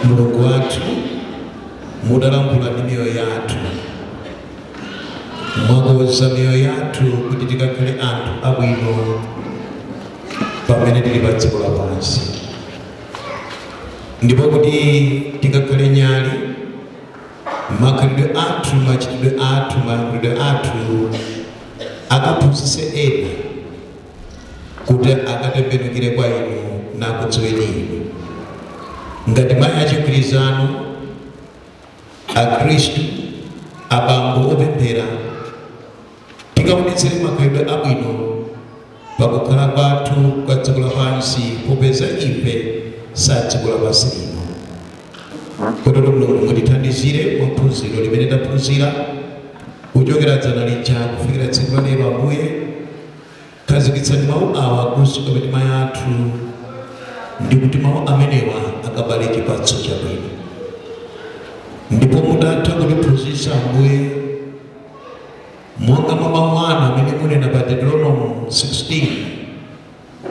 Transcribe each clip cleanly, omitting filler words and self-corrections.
Mulungu wathu mudalambula ndi miyoyo yathu, mwakonza miyoyo yathu kuti tikakhale anthu abwino pamene tili pa dziko lapansi, ndipo kuti tikakhale nyali makhalidwe athu, machitidwe athu, mayankhulidwe athu akaphunzitse ena kuti akatembenukire kwa inu nakudziweni inu. Ngati mayi achigwirizano akhristu, abambo opemphera, tikaonetsere makhalidwe abwino pakukhala kwathu kwa dziko lapansi, popeza ife sa dziko lapansi lino. Kotero Mulungu mutithandizire mwa phunziro limene taphunzira kuchokera dzana lija kufikira tsiku la lero. Ambuye, khazikitsani mawu awa kunsi kwa mitima yathu, ndi kuti mawu amenewa akabale chipatso chabwino. Ndipo mutatha kutiphunzitsa Ambuye monga mwa mawu anu amene munena pa Deuteronomy 16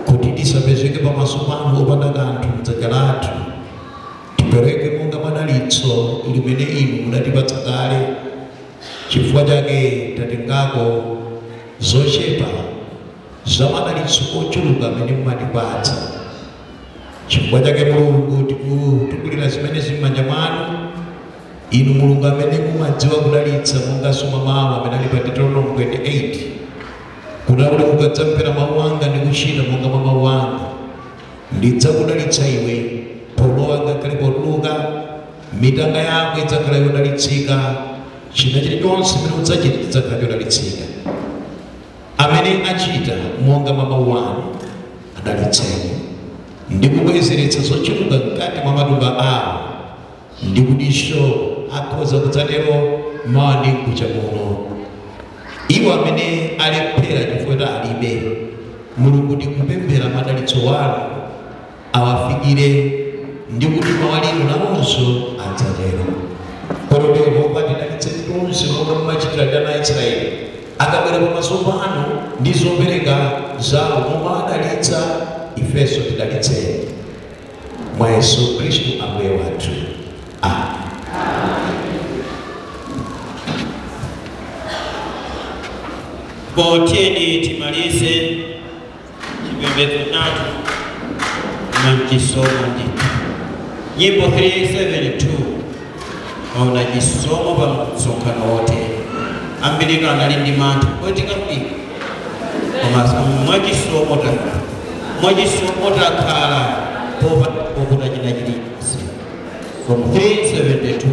kuti tisapezeke pamaso panu opanda kanthu mdzanja lathu, tipereke monga madalitso limene inu mudatipatsa kale. Chifukwa chake tatengako zochepa za madalitso ochuluka amene mumatipatsa. Chifukwa chake Mulungu tikutukulira zimene zili m'manja mwanu, inu Mulungu amene mumadziwa kudalitsa, monganso mwa mawu amene ali pa Deuteronomy 28 kuti mukadzamvera mawu anga ndi kuchita monga mwa mawu anga, ndidzakudalitsa iwe polowa ngakhale potuluka, mitanga yako idzakhala yodalitsika, china chilichonse chimene udzachita chidzakhala chodalitsika. Amene achita monga mwa mawu anu adalitseni ndi kubwezeretsa zochuluka mkati mwa matumba awo, ndi kutinso akhoza kudzatero mawa ndi mkucha muno. Iwo amene alephera chifukwa alibe, Mulungu ndikupemphera madalitso wanu awafikire, ndi kuti mawa lino nawonso adzatero. Kotero Yehova tidalitse tonse monga mumachitira ndi ana a Israeli akabwera pamaso panu ndi zopereka zawo, mumawadalitsa, ifenso tidalitseni mwa Yesu Khristu Ambuye wathu. Amen. Potiyeni timalize chipembedzo chathu na chisomo ndithu. Nyimbo 372 maona chisomo pa msonkhano wote. Ambiri anali ndi mantha kodi tikafika, koma mwachisomo takhala, mwachisomo takhala popanda china chilichonse. From 372.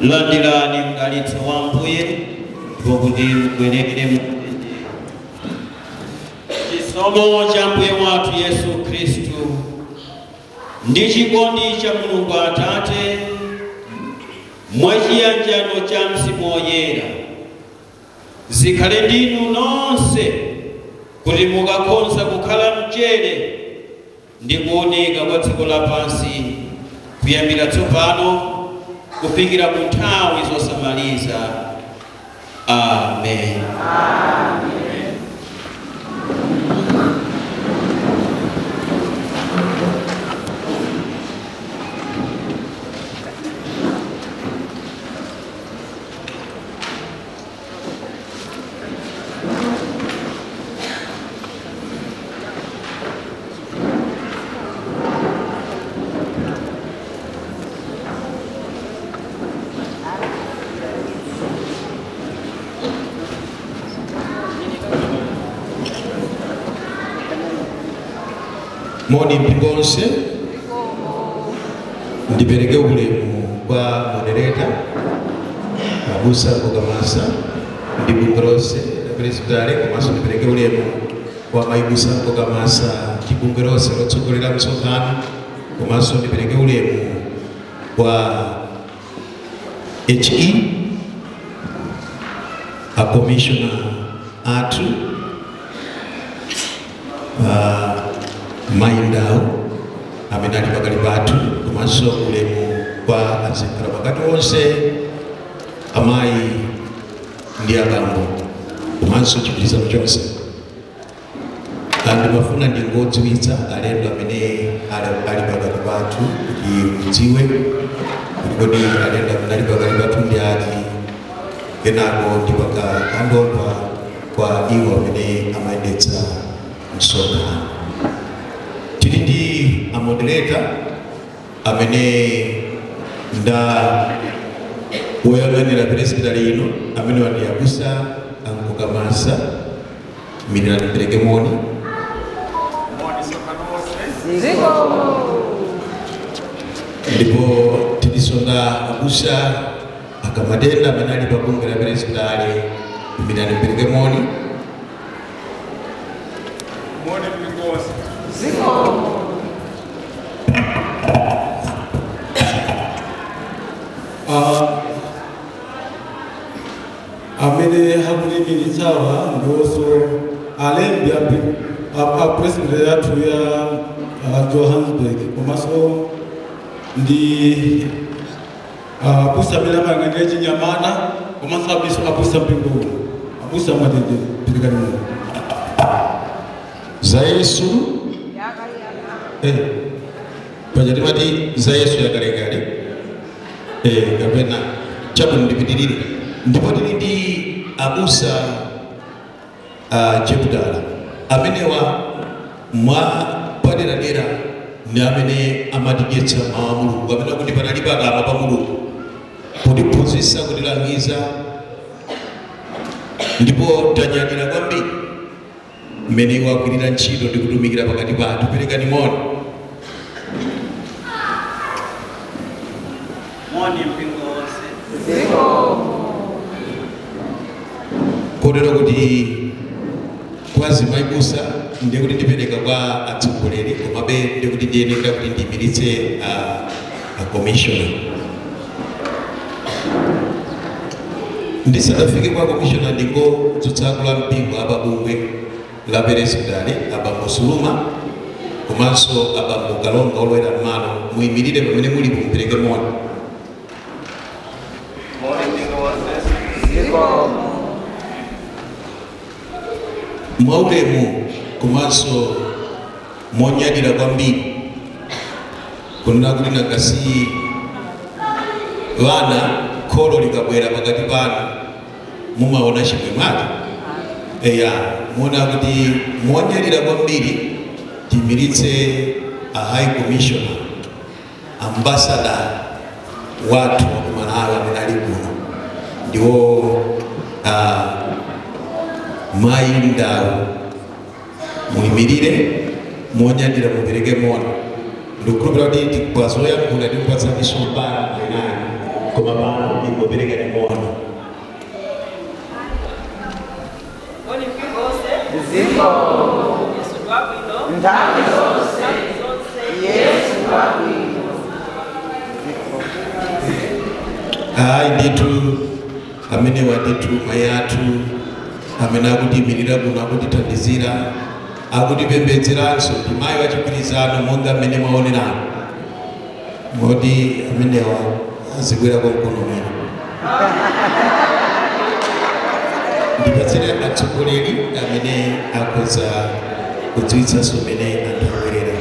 Landirani mdalitso wa Mbuye ndipo kuti mubwerere mtendere. Chisomo cha Mbuye wathu Yesu Khristu ndi chikondi cha Mulungu Atate mwachiyanjano cha Mzimu Woyera zikhale ndinu nonse, kuti mukakhoza kukhala mchere ndi kuoneka kwa dziko lapansi kuyambira tsopano kufikira ku nthawi zosamaliza. Amen. Amen. Moni mpingo onse, ndipereke ulemu kwa moderator Abusa Kogamasa ndi bungwe lonse la presidale, komanso ndipereke ulemu kwa Maibusa Kogamasa ndi bungwe lonse lotsogolera msonkhano, komanso ndipereke ulemu kwa HE a commissioner athu Maindao amene ali pakati pathu, komanso ulemu kwa azikhala pakati onse amayi ndi abambo, komanso chipitizano chonse. Ndimafuna ndingodziwitsa alendo amene ali pakati pathu kuti mudziwe kuti kodi alendo amene ali pakati pathu ndi ati, kenako ndipaka handover kwa iwo amene amayendetsa msonkhano. Tili ndi a moderator amene nda woyang'anira presidali ino amene wandi Abusa Ankokamasa mirira ndipereke moni. Ndipo tilisonga Abusa Akamatenda amene ali pa bungwe la presidali mirira ndipereke moni. Moni mpingo. Amene hakulimiritsawa ndiwonso alembi a president yathu ya Johannesburg, komanso ndi abusa amene amayang'anira chinyamata, komanso abusa mpingo abusa matende perekani moni. Za Yesu paja timati za Yesu yakalekale kapena chabwino ndipitirire. Ndipo tili ndi abusa Jebudala amenewa mwa paderadera ndi amene amatidyetsa mawu a Mulungu, amene akuti panali pakamwa pa Mulungu kutiphunzitsa, kutilangiza, ndipo tanyadira kwambiri mmene wagwirira ntchito ndi kutumikira pakati pathu. Perekani moni. Moni mpingo wonse. Kotero kuti kwa azimayibusa ndiye kuti ndipereka kwa atsogoleri, komabe ndiye kuti ndiyenera kuti ndiyimiritse a commissioner. Ndisadafike kwa commissioner ndingodzutsakula mpingo ababungwe la presidali abambo Suluma komanso abambo Kalonga olowera m'malo, muyimirire pamene mulipo mupereke moni. Mwaulemu komanso monyadira kwambiri kunena kuti nangasi vana kholo likabwera pakati panu mumaona chimwemwe. Eya, muona kuti monyadira kwambiri timiritse a high commissioner ambassador wathu wa ku Malawi amene ali kuno ndiwo Mayi Ndau. Muyimirire monyadira mupereke moni. Ndikukhulupirira kuti tikwazoyankhula timupatsaniso mbali enayo. Koma pano ingoperekani moni. Moni mpingo wonse. Ziko. Yesu wabwino. Nthawi zonse. Yesu wabwino. Ayi ndithu amene wandithu mayi athu amene akutiyimirira kuno, akutithandizira, akutipembedzeranso ndi mayi wachigwirizano monga mmene mwaonerano, moti amenewa azibwera konkuno mwino. Ndipatsire atsogoleri amene akhoza kudziwitsanso mmene anthu abwerera.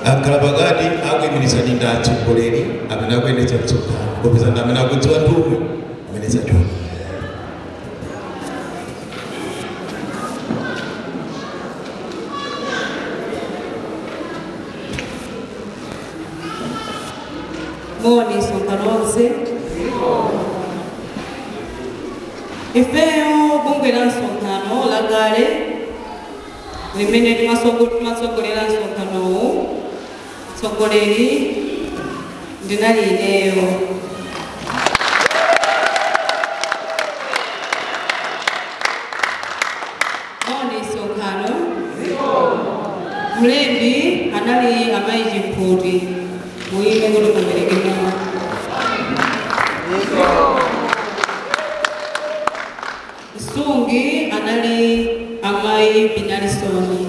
Akhala pakati akuyimirizani ndi atsogoleri amene akuyendetsa msonkhano, popeza ndi amene akudziwa nthumwi amene zachoka. Moni msonkhano wonse. Ifeyo bungwe la msonkhano lakale limene limatsogolera msonkhanowu, mtsogoleri ndinali ineyo. Moni msonkhano. Mlembi anali amayi Chimputi, muyime kuti mupereke moni. Msungi anali amayi Binalisoni.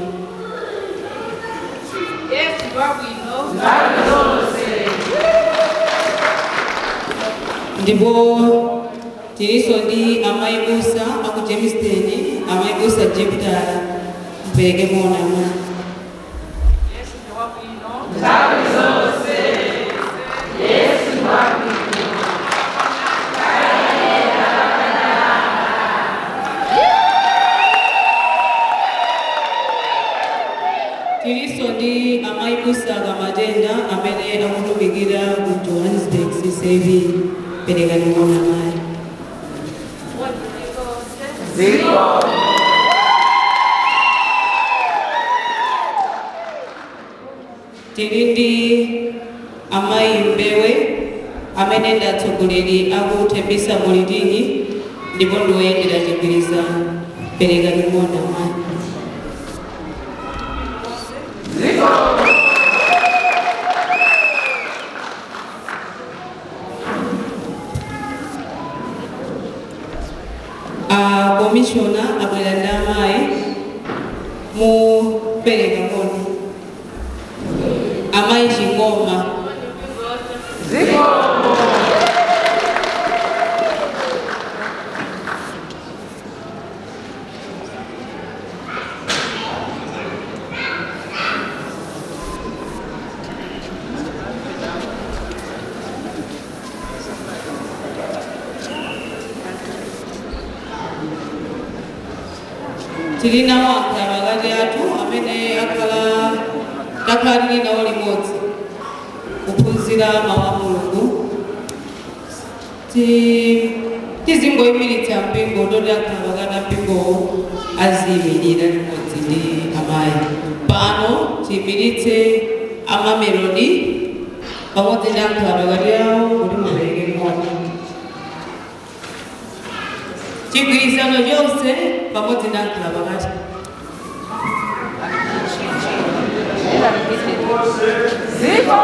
Yesu wabwino. Nthawi zonse. Ndipo tilinso ndi amayi Musa aku Jamestown, amayi Musa Jeptala, mupereke moni amayi. Yesu wabwino. Nthawi zonse. Yesu wabwino. Tilinso ndi amayi Musa Kamatenda amene akutumikira ku Johannesburg CCV, perekani moni amayi. Moni mpingo wonse. Ziko. Tili ndi amayi Mbewe amene ndi atsogoleri akuthembisa mulitini ndipo ndi woyendera chigwirizano, perekani moni amayi. Ziko. Komishona abwera ndi amayi, mupereka moni. Amayi Chingoma. Moni mpingo wonse. Ziko. Tilinawo akhala pakati athu amene akhala takhala tili nawo limodzi kuphunzira mawu a Mulungu. Tizingoyimiritsa mpingo toti akhala pakati a mpingowo aziyimirira limodzi ndi amayi. Pano tiyimiritse amamelodi pamodzi ndi akhala pakati awo kuti mupereke moni. Chigwirizano chonse pamodzi ndi akhala pakati. Ziko.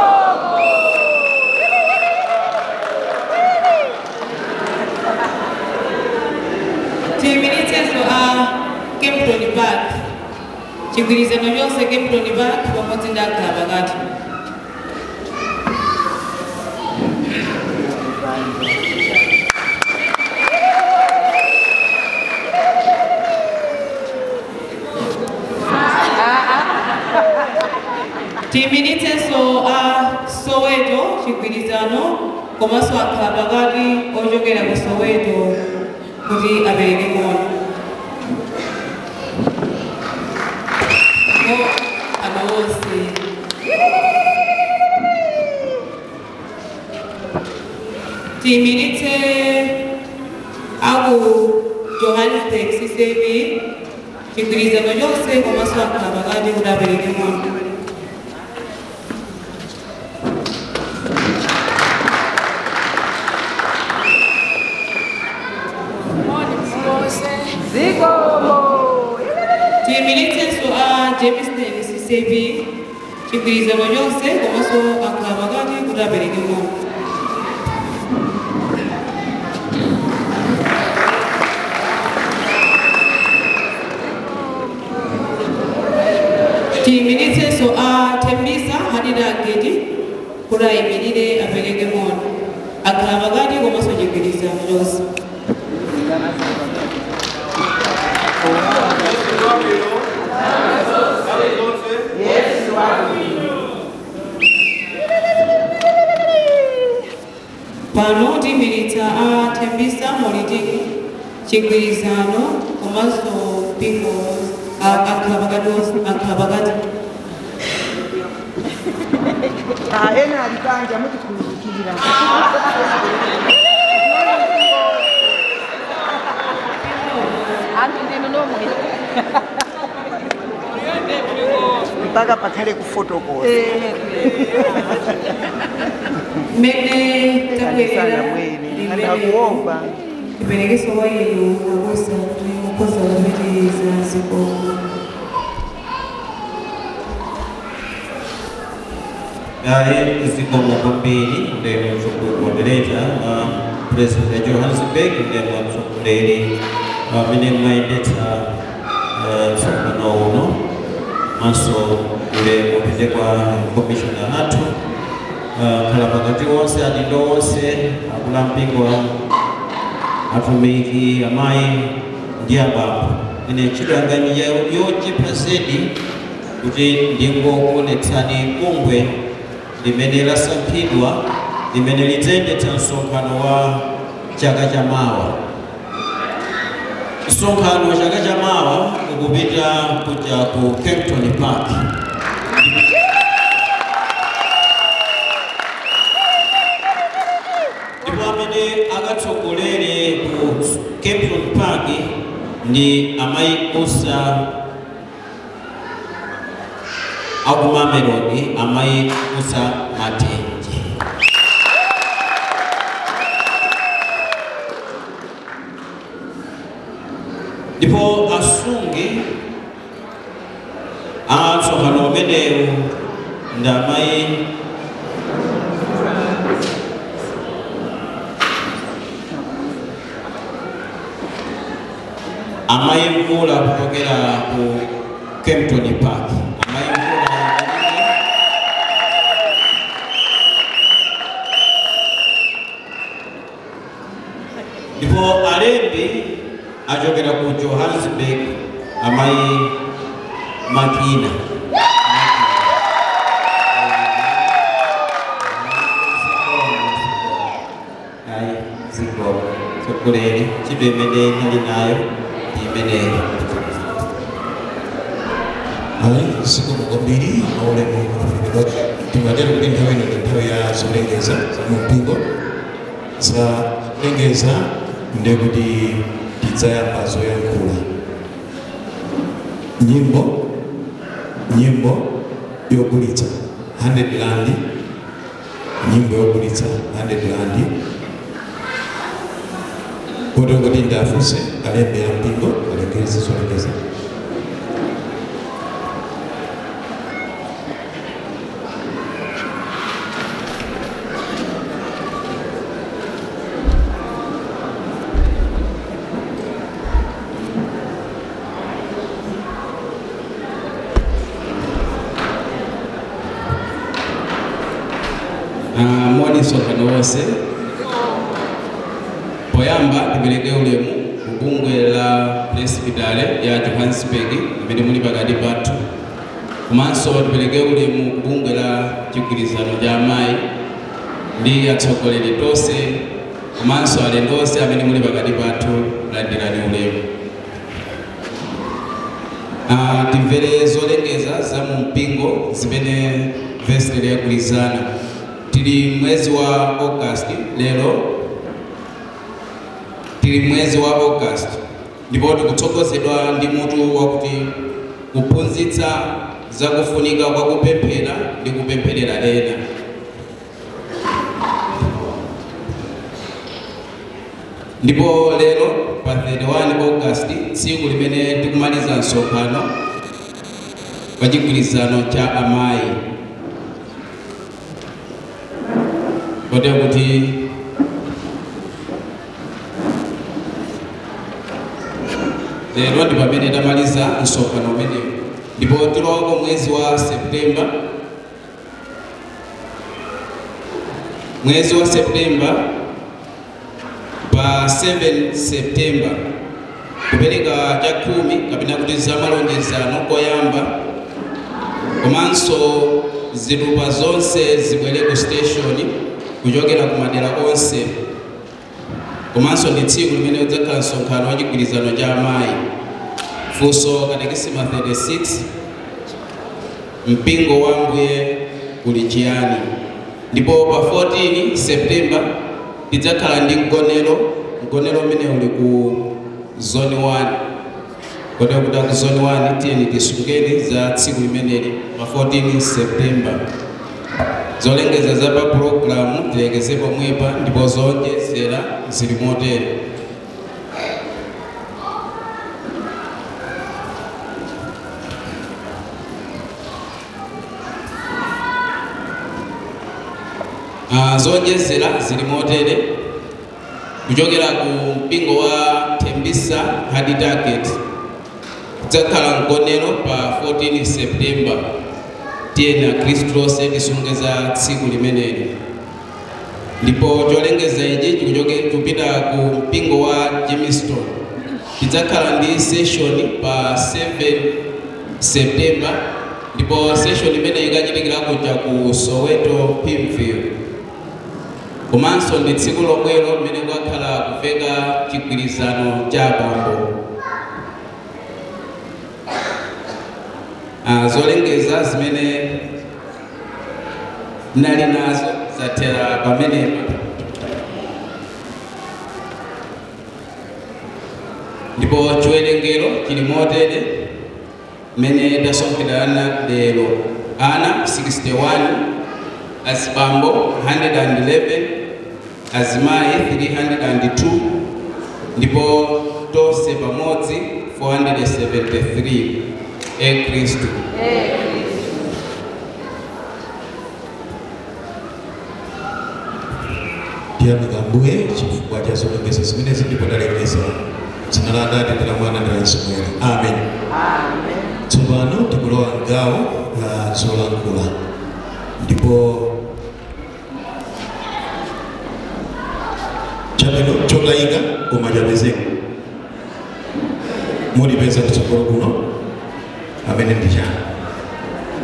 Tiyimiritsenso a Kempton Park. Chigwirizano chonse Kempton Park pamodzi ndi akhala pakati. Tiyimiritsenso a Soweto chigwirizano komanso akhala pakati ochokera ku Soweto kuti apereke moni. Mo ano onse. Tiyimiritse aku Johannesburg CCV chigwirizano chonse komanso akhala pakati kuti apereke moni. Tiyimiritsenso a Jamestown CCP chigwirizano chonse komanso akhala pakati kuti apereke moni. Tiyimiritsenso a Tembisa Hadida Gedi kuti ayimirire apereke moni. Akhala pakati komanso chigwirizano chonse. Pano tiyimiritsa a Tembisa Molitiki chigwirizano komanso mpingo akhala pakati. Ena alikanja mutikhululukira. Mpaka pakhale kufotokoza. Mene tabwerera anakuomba tiperekeso wa inu abusa kuti mukhoza kupitiriza zikomo. Ayi zikomo kwambiri ndemwe mtsogoleri wa President Johannesburg ndemwe mtsogoleri amene mmayendetsa msonkhano uno maso ulemu upite kwa commissioner athu khala pakati onse adindo onse akulu ampingo atumiki amayi ndi abambo. Ine ntchito yanga yochepa zedi kuti ndingokuonetsani bungwe limene lasankhidwa limene lidzayendetsa msonkhano wa chaka chamawa. Msonkhano wa chaka chamawa ukupita kuja ku Kempton Park. Ndipo amene akatsogolere ku Kempton Park ndi amayi Musa akumamelodi amayi Musa Matenje. Ndipo asungi a msonkhano umenewu ndi amayi Mvula kuchokera ku Kempton Park. Amayi Mvula ndipo alembi achokera ku Johannesburg amayi Makina. Ayi zikomo tsogoleri ntchito imene nali nayo imene. Ayi zikomo kwambiri maulemu aperekedwa. Timatero kuti nthawi ino ndi nthawi ya zolengeza za mumpingo. Za kulengeza ndekuti tidzayamba zoyankhula. Nyimbo yogulitsa 100 rand, nyimbo yogulitsa 100 rand. Kotero kuti ndafunse alembe ya mpingo alengeze zolengeza. Moni msonkhano wonse. Poyamba tipereke ulemu kubungwe la Presbytery ya Johannesburg imene muli pakati pathu, komanso tipereke ulemu kubungwe la chigwirizano cha amayi ndi atsogoleri tonse komanso alendo onse amene muli pakati pathu, landirani ulemu. Timvere zolengeza za mu mpingo zimene vestry yagwirizana. Tili mwezi wa August lero, tili mwezi wa August ndipo tikutsogozedwa ndi mutu wakuti kuphunzitsa zakufunika kwa kupemphera ndi kupempherera ena. Ndipo lero pa 31 August, tsiku limene tikumaliza msonkhano, wa chigwirizano cha amayi. Kotero kuti lero ndi pamene tamaliza msonkhano umenewu, ndipo tilowako mwezi wa Septemba. Mwezi wa Septemba pa 7 Septemba kupereka chakhumi kapena kuti zamalonjezano koyamba, komanso zitupa zonse zibwere ku station kuchokera ku madera onse, komanso ndi tsiku limene udzakhala msonkhano wa chigwirizano cha amayi. Funso katekisima 36, mpingo wa Ambuye uli chiyani? Ndipo pa 14 Septemba tidzakhala ndi mgonero, mgonero umene uli ku zone 1. Kotero kuti ku zone 1 tiyeni tisungeni za tsiku limeneli pa 14 Septemba. Zolengeza za pa programu tilengeze pomwepa, ndipo zonjezera zili motere. Zonjezera zili motere kuchokera ku mpingo wa Tembisa Hard Target kudzakhala mgonero pa 14 Septemba. Tiyeni akhristu onse tisunge za tsiku limeneli. Ndipo cholengeza ichi chikupita ku mpingo wa Jamestown, tidzakhala ndi session pa 7 Septemba, ndipo session imene ikachitikira kuja ku Soweto Pimville. Komanso ndi tsiku lomwelo limene kwakhala kuveka chigwirizano cha abambo. Zolengeza zimene nali nazo zathera pamenepa, ndipo chiwerengero chili motere mmene tasonkherana lero: ana 61, azibambo 111, azimayi 302, ndipo tonse pamodzi 473. E Kristu. Tiyamika Ambuye chifukwa cha zolengeza zimenezi, ndipo talengeza dzina la Atate ndi la Mwana ndi la Mzimu Woyera. Amen. Tsopano tikulowa mgawo la zolankhula, ndipo chabwino chotayika koma chapezeka mulipeza kutsogolo kuno amene ndi chani.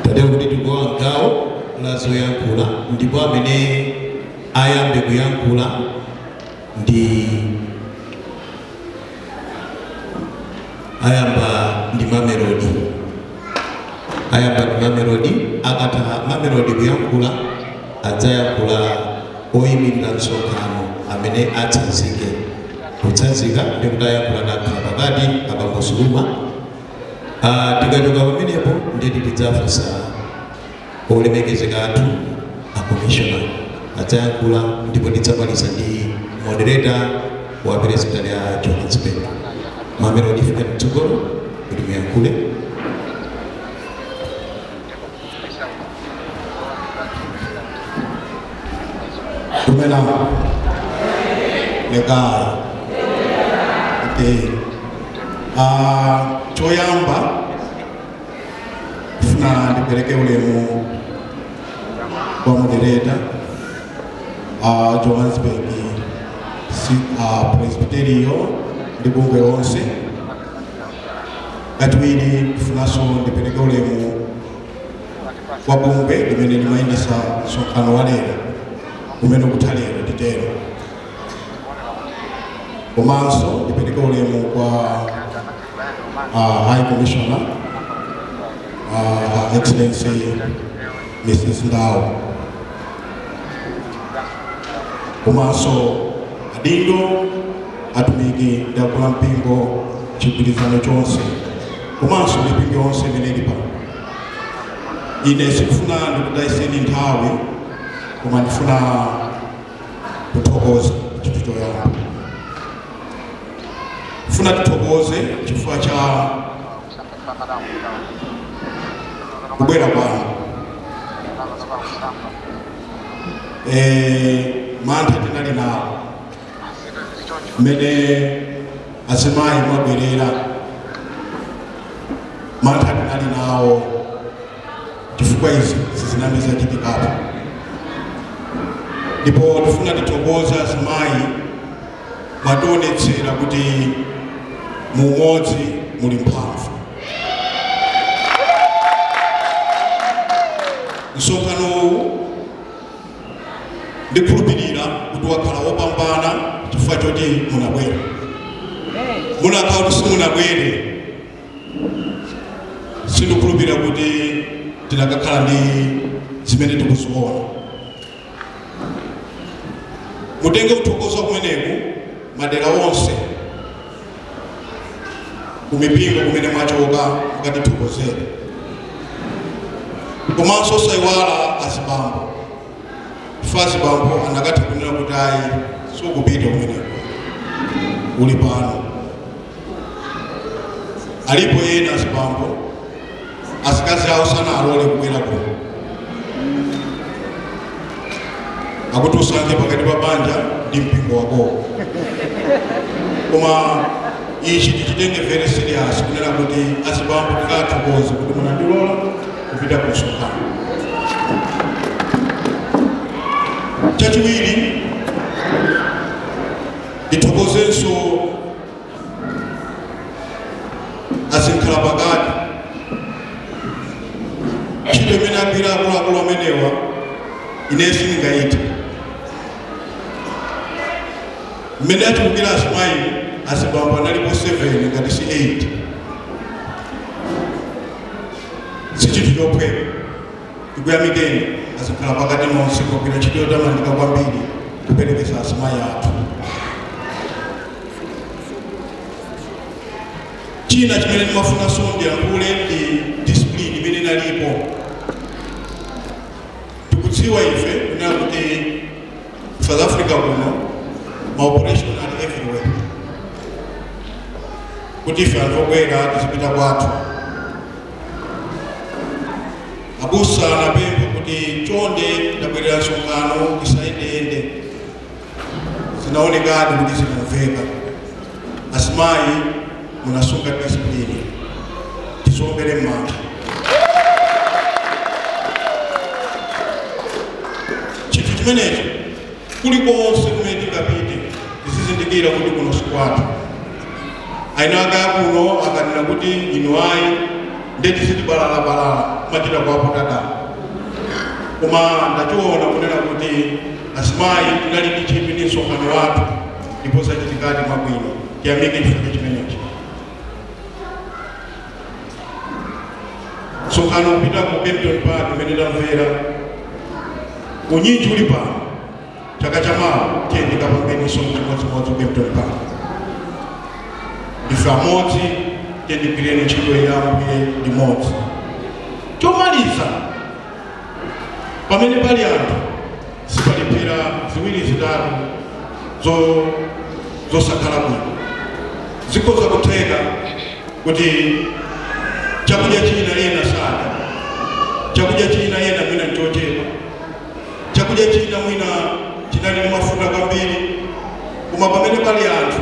Tatero kuti tikulowa mgawo la zoyankhula, ndipo amene ayambe kuyankhula ndi ayamba ndi Mamelodi. Ayamba ndi Mamelodi. Akatha Mamelodi kuyankhula, adzayankhula oyimirira msonkhano amene atsanzike. Kutsanzika ndi kuti ayankhula nakhala pakati abambo Suluma. Tikachoka pamenepo ndeti tidzafunsa olemekezeka athu a commissioner adzayankhula, ndipo tidzamaliza ndi moderator wa president ya Johannesburg. Mamelodi, fika mtsogolo kuti muyankhule. Dumelang. Le kae? Okay. Choyamba funa ndipereke ulemu kwa moderator Johannesburg Presbyterio ndi bungwe lonse. Kachiwiri kufunanso ndipereke ulemu kwa bungwe limene limayendetsa msonkhano wa lero umene ukutha lero nditero. Komanso ndipereke ulemu kwa High Commissioner Her Excellency Mrs. Ndau. Komanso adindo atumiki ndi akulu mpingo chigwirizano chonse komanso mipingo yonse imene ili pano. Ine sikufuna ndikutayiseni nthawi, koma ndifuna kuthokoza chinthu choyamba. Funa tithokoze chifukwa cha Kubwera kwanu mantha tinali nawo mmene azimayi mwabwerera, mantha tinali nawo chifukwa izi sizinambe zachitikapo. Ndipo tifuna tithokoze azimayi, mwationetsera kuti mumodzi muli mphamvu. Msonkhano uwu ndikhulupirira kuti wakhala wopambana chifukwa choti munabwera. Munakhala kuti simunabwere, sindikhulupirira kuti tinakakhala ndi zimene tikuziona. Mutenge kuthokoza kumeneku madera onse kumipingo kumene mwachoka mukatithokozere, komanso osaiwala azibambo. Ife azibambo anakatha kunena kuti ayi, sukupita kumeneko, uli pano. Alipo ena azibambo azikazi awo sanalole kubwera kuno, akuti usankhe pakati pa banja ndi mpingo wakowo. Koma ichi tichitenge very serious kunena kuti azibambo tikathokoze kuti munandilola kupita ku msonkhano. Chachiwiri, ndithokozenso azinkhala pakati. Ntchito imene agwira akuluakulu amenewa ine sindingayithe. Mmene achulukira azimayi, azibambo analipo 7 ngati si 8. Si chinthu chophweka. Tikuyamikeni azikhala pakati nonse kugwira ntchito yotamandika kwambiri kuperekeza azimayi athu. China chimene ndimafunanso ndiyankhule ndi discipline imene inalipo. Tikudziwa ife kunena kuti South Africa kuno ma operation ali everywhere, kuti ife anthu obwera tizipita kwathu. Abusa anapempha kuti chonde ndabwerera msonkhano tisayendeyende. Zinaonekadi kuti zinamveka. Azimayi munasunga discipline, tizombere m'manja. Chinthu chimenecho kulikonse kumene tingapite tizizindikira kuti kuno sikwathu. Aina ake akuno akanena kuti inu ayi, nde tizitibalalabalala kumachita kwapo tadala. Koma ndachiona kunena kuti azimayi tinali ndi chidwi ndi msonkhano wathu ndipo zachitikadi mwabwino. Tiyamike chifukwa chimenechi. Msonkhano kupita ku Kempton Park imene tamvera unyinji uli pano, chaka chamawa tiye ndikapangeniso chimodzimodzi ku Kempton Park. Ndife amodzi, tiye ndigwireni ntchito ya Ambuye limodzi. Chomaliza, pamene pali anthu sipalephera ziwiri zitatu zosakhala bwino. Zikhoza kutheka kuti chakudya china ena sadya, chakudya china ena mwina nchochepa, chakudya china mwina chinali ndi mafuta kwambiri. Koma pamene pali anthu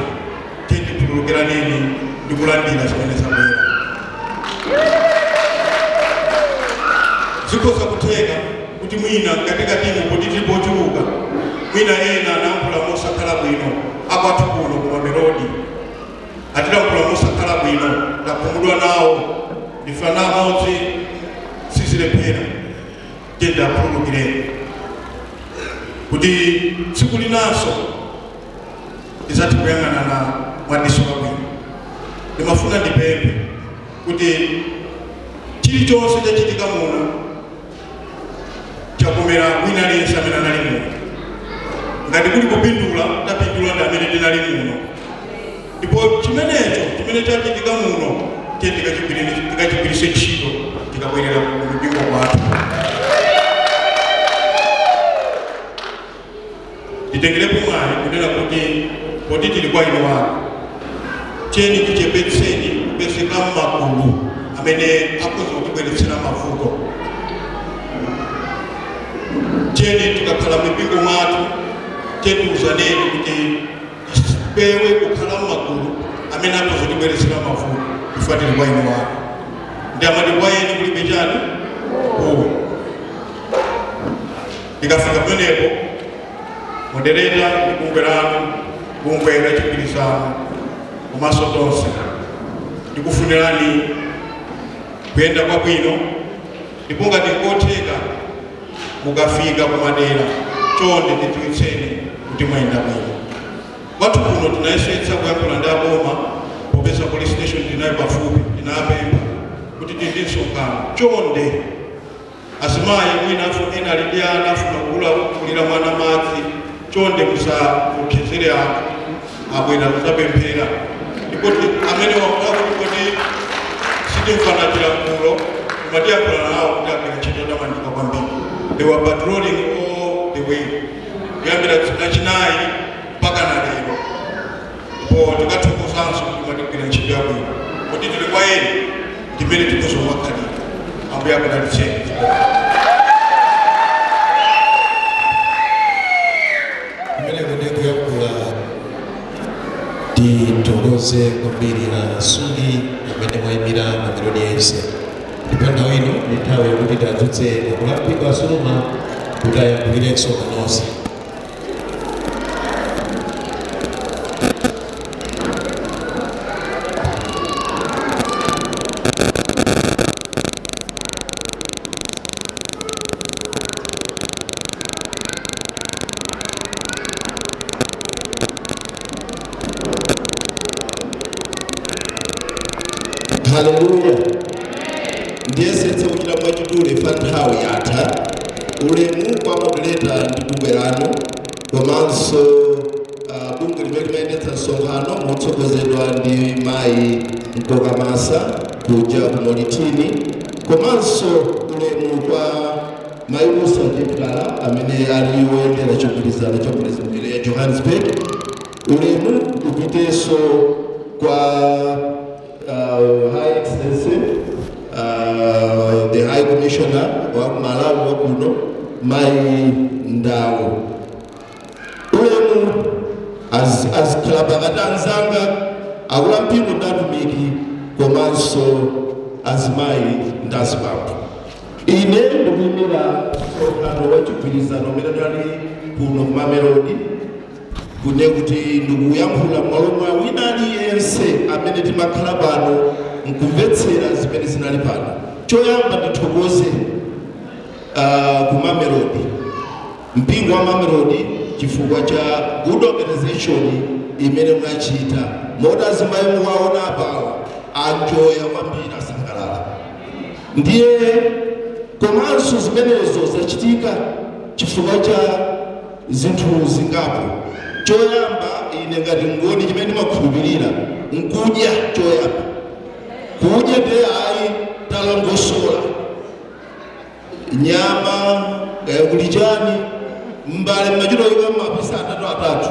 tiye tikhululukiraneni ndi kulandira zimene zabwera. Zikhoza kutheka kuti mwina mkatikatimo kuti tilipo ochuluka, mwina ena anayankhula mosakhala bwino akwathu kuno ku Mamelodi, atilankhula mosakhala bwino, takhumudwa nawo. Ndife ana amodzi, sizilephera. Tiye tikhululukireni kuti tsiku linanso tizathe kuyang'anana mwadiso labwino. Ndimafuna ndipemphe kuti chilichonse chachitika muno chakomera wina aliyense amene anali muno. Ngati kuli kupindula, tapindula ndi amene tinali muno. Ndipo chimenecho chimene chachitika muno tiye tikachigwiritse ntchito tikabwerera ku mipingo kwathu. Titengerepo mwayi kunena kuti poti tili kwa inu wanu, tiyeni tichepetseni kupezeka m'magulu amene akhoza kutibweretsera mavuto. Tiyeni tikakhala mipingo mwathu, tiyeni kuti tipewe kukhala m'magulu amene akuzotibweretsera mavuto chifukwa tili kwa inu wako. Ndi amati kwa eni kulibe chani? Kuwe. Tikafika pamenepo, moderator ndi bungwe lanu, bungwe la chigwirizano komanso tonse ndikufunirani kuyenda kwabwino, ndipo ngati nkotheka mukafika kumadera chonde tidziwitseni kuti mwayenda bwino. Kwathu kuno tinayesetsa kuyankhula ndi aboma popeza police station tinayo pafupi, tinapempha kuti tili ndi msonkhano chonde azimayi mwina ena ali ndi ana afuna kugulira mwana madzi, chonde musapsezere anthu abwera kudzapemphera. Ndipo amene wakuti kuti sitimfana chilankhulo koma tiyankhula nawo kuti agwira ntchito yotamandika kwambiri. They were patrolling all the way kuyambira Lachinayi mpaka na lero. Ndipo tikathokozanso kuti mwatigwira ntchito yabwino kuti tili kwa eni ndimene tikuzomakhalira. Ambuye akudalitseni. Tithokoze kwambiri asungi amene mwayimira Mamelodi yense. Ndipo nthawi ino ndi nthawi yakuti tiadzutse akuluakulu a Suluma kuti ayankhulire msonkhano wonse. Haleluya. Ndiyesetsa kuchita mwachidule fa nthawi yatha. Ulemu kwa moderator ndi bungwe lanu komanso bungwe limene limayendetsa msonkhano motsogozedwa ndi mayi Mkokamasa kuja ku Molitini, komanso ulemu kwa mayi Musa Jeptala amene ali woyendera chigwirizano cha Presbytery ya Johannesburg. Ulemu upitenso kwa High Excellency, the High Commissioner wa Malawi wa kuno, Mai Ndau. Ulemu azikhala anzanga akula mpingo ndi atumiki komanso azimayi ndi azibambo. Ine ndikuyimira msonkhano wa chigwirizano umene unali kuno ku Mamelodi, kune kuti ndikuyankhula m'malo mwa wina aliyense amene timakhala pano nkumvetsera zimene zinali pano. Choyamba ndithokoze ku Mamelodi, mpingo wa Mamelodi, chifukwa cha good organization imene mwachita. Moti azimayi muwaona apawa anjoya kwambiri, asangalala. Ndiye komanso zimenezo zachitika chifukwa cha zinthu zingapo. Choyamba ine ngati ngoni chimene ndimakhulupirira nkudya. Choyamba kudya ndiye ayi talongosola nyama kaya kuli chani mbale mmachito iwe mapisa atatu atatu.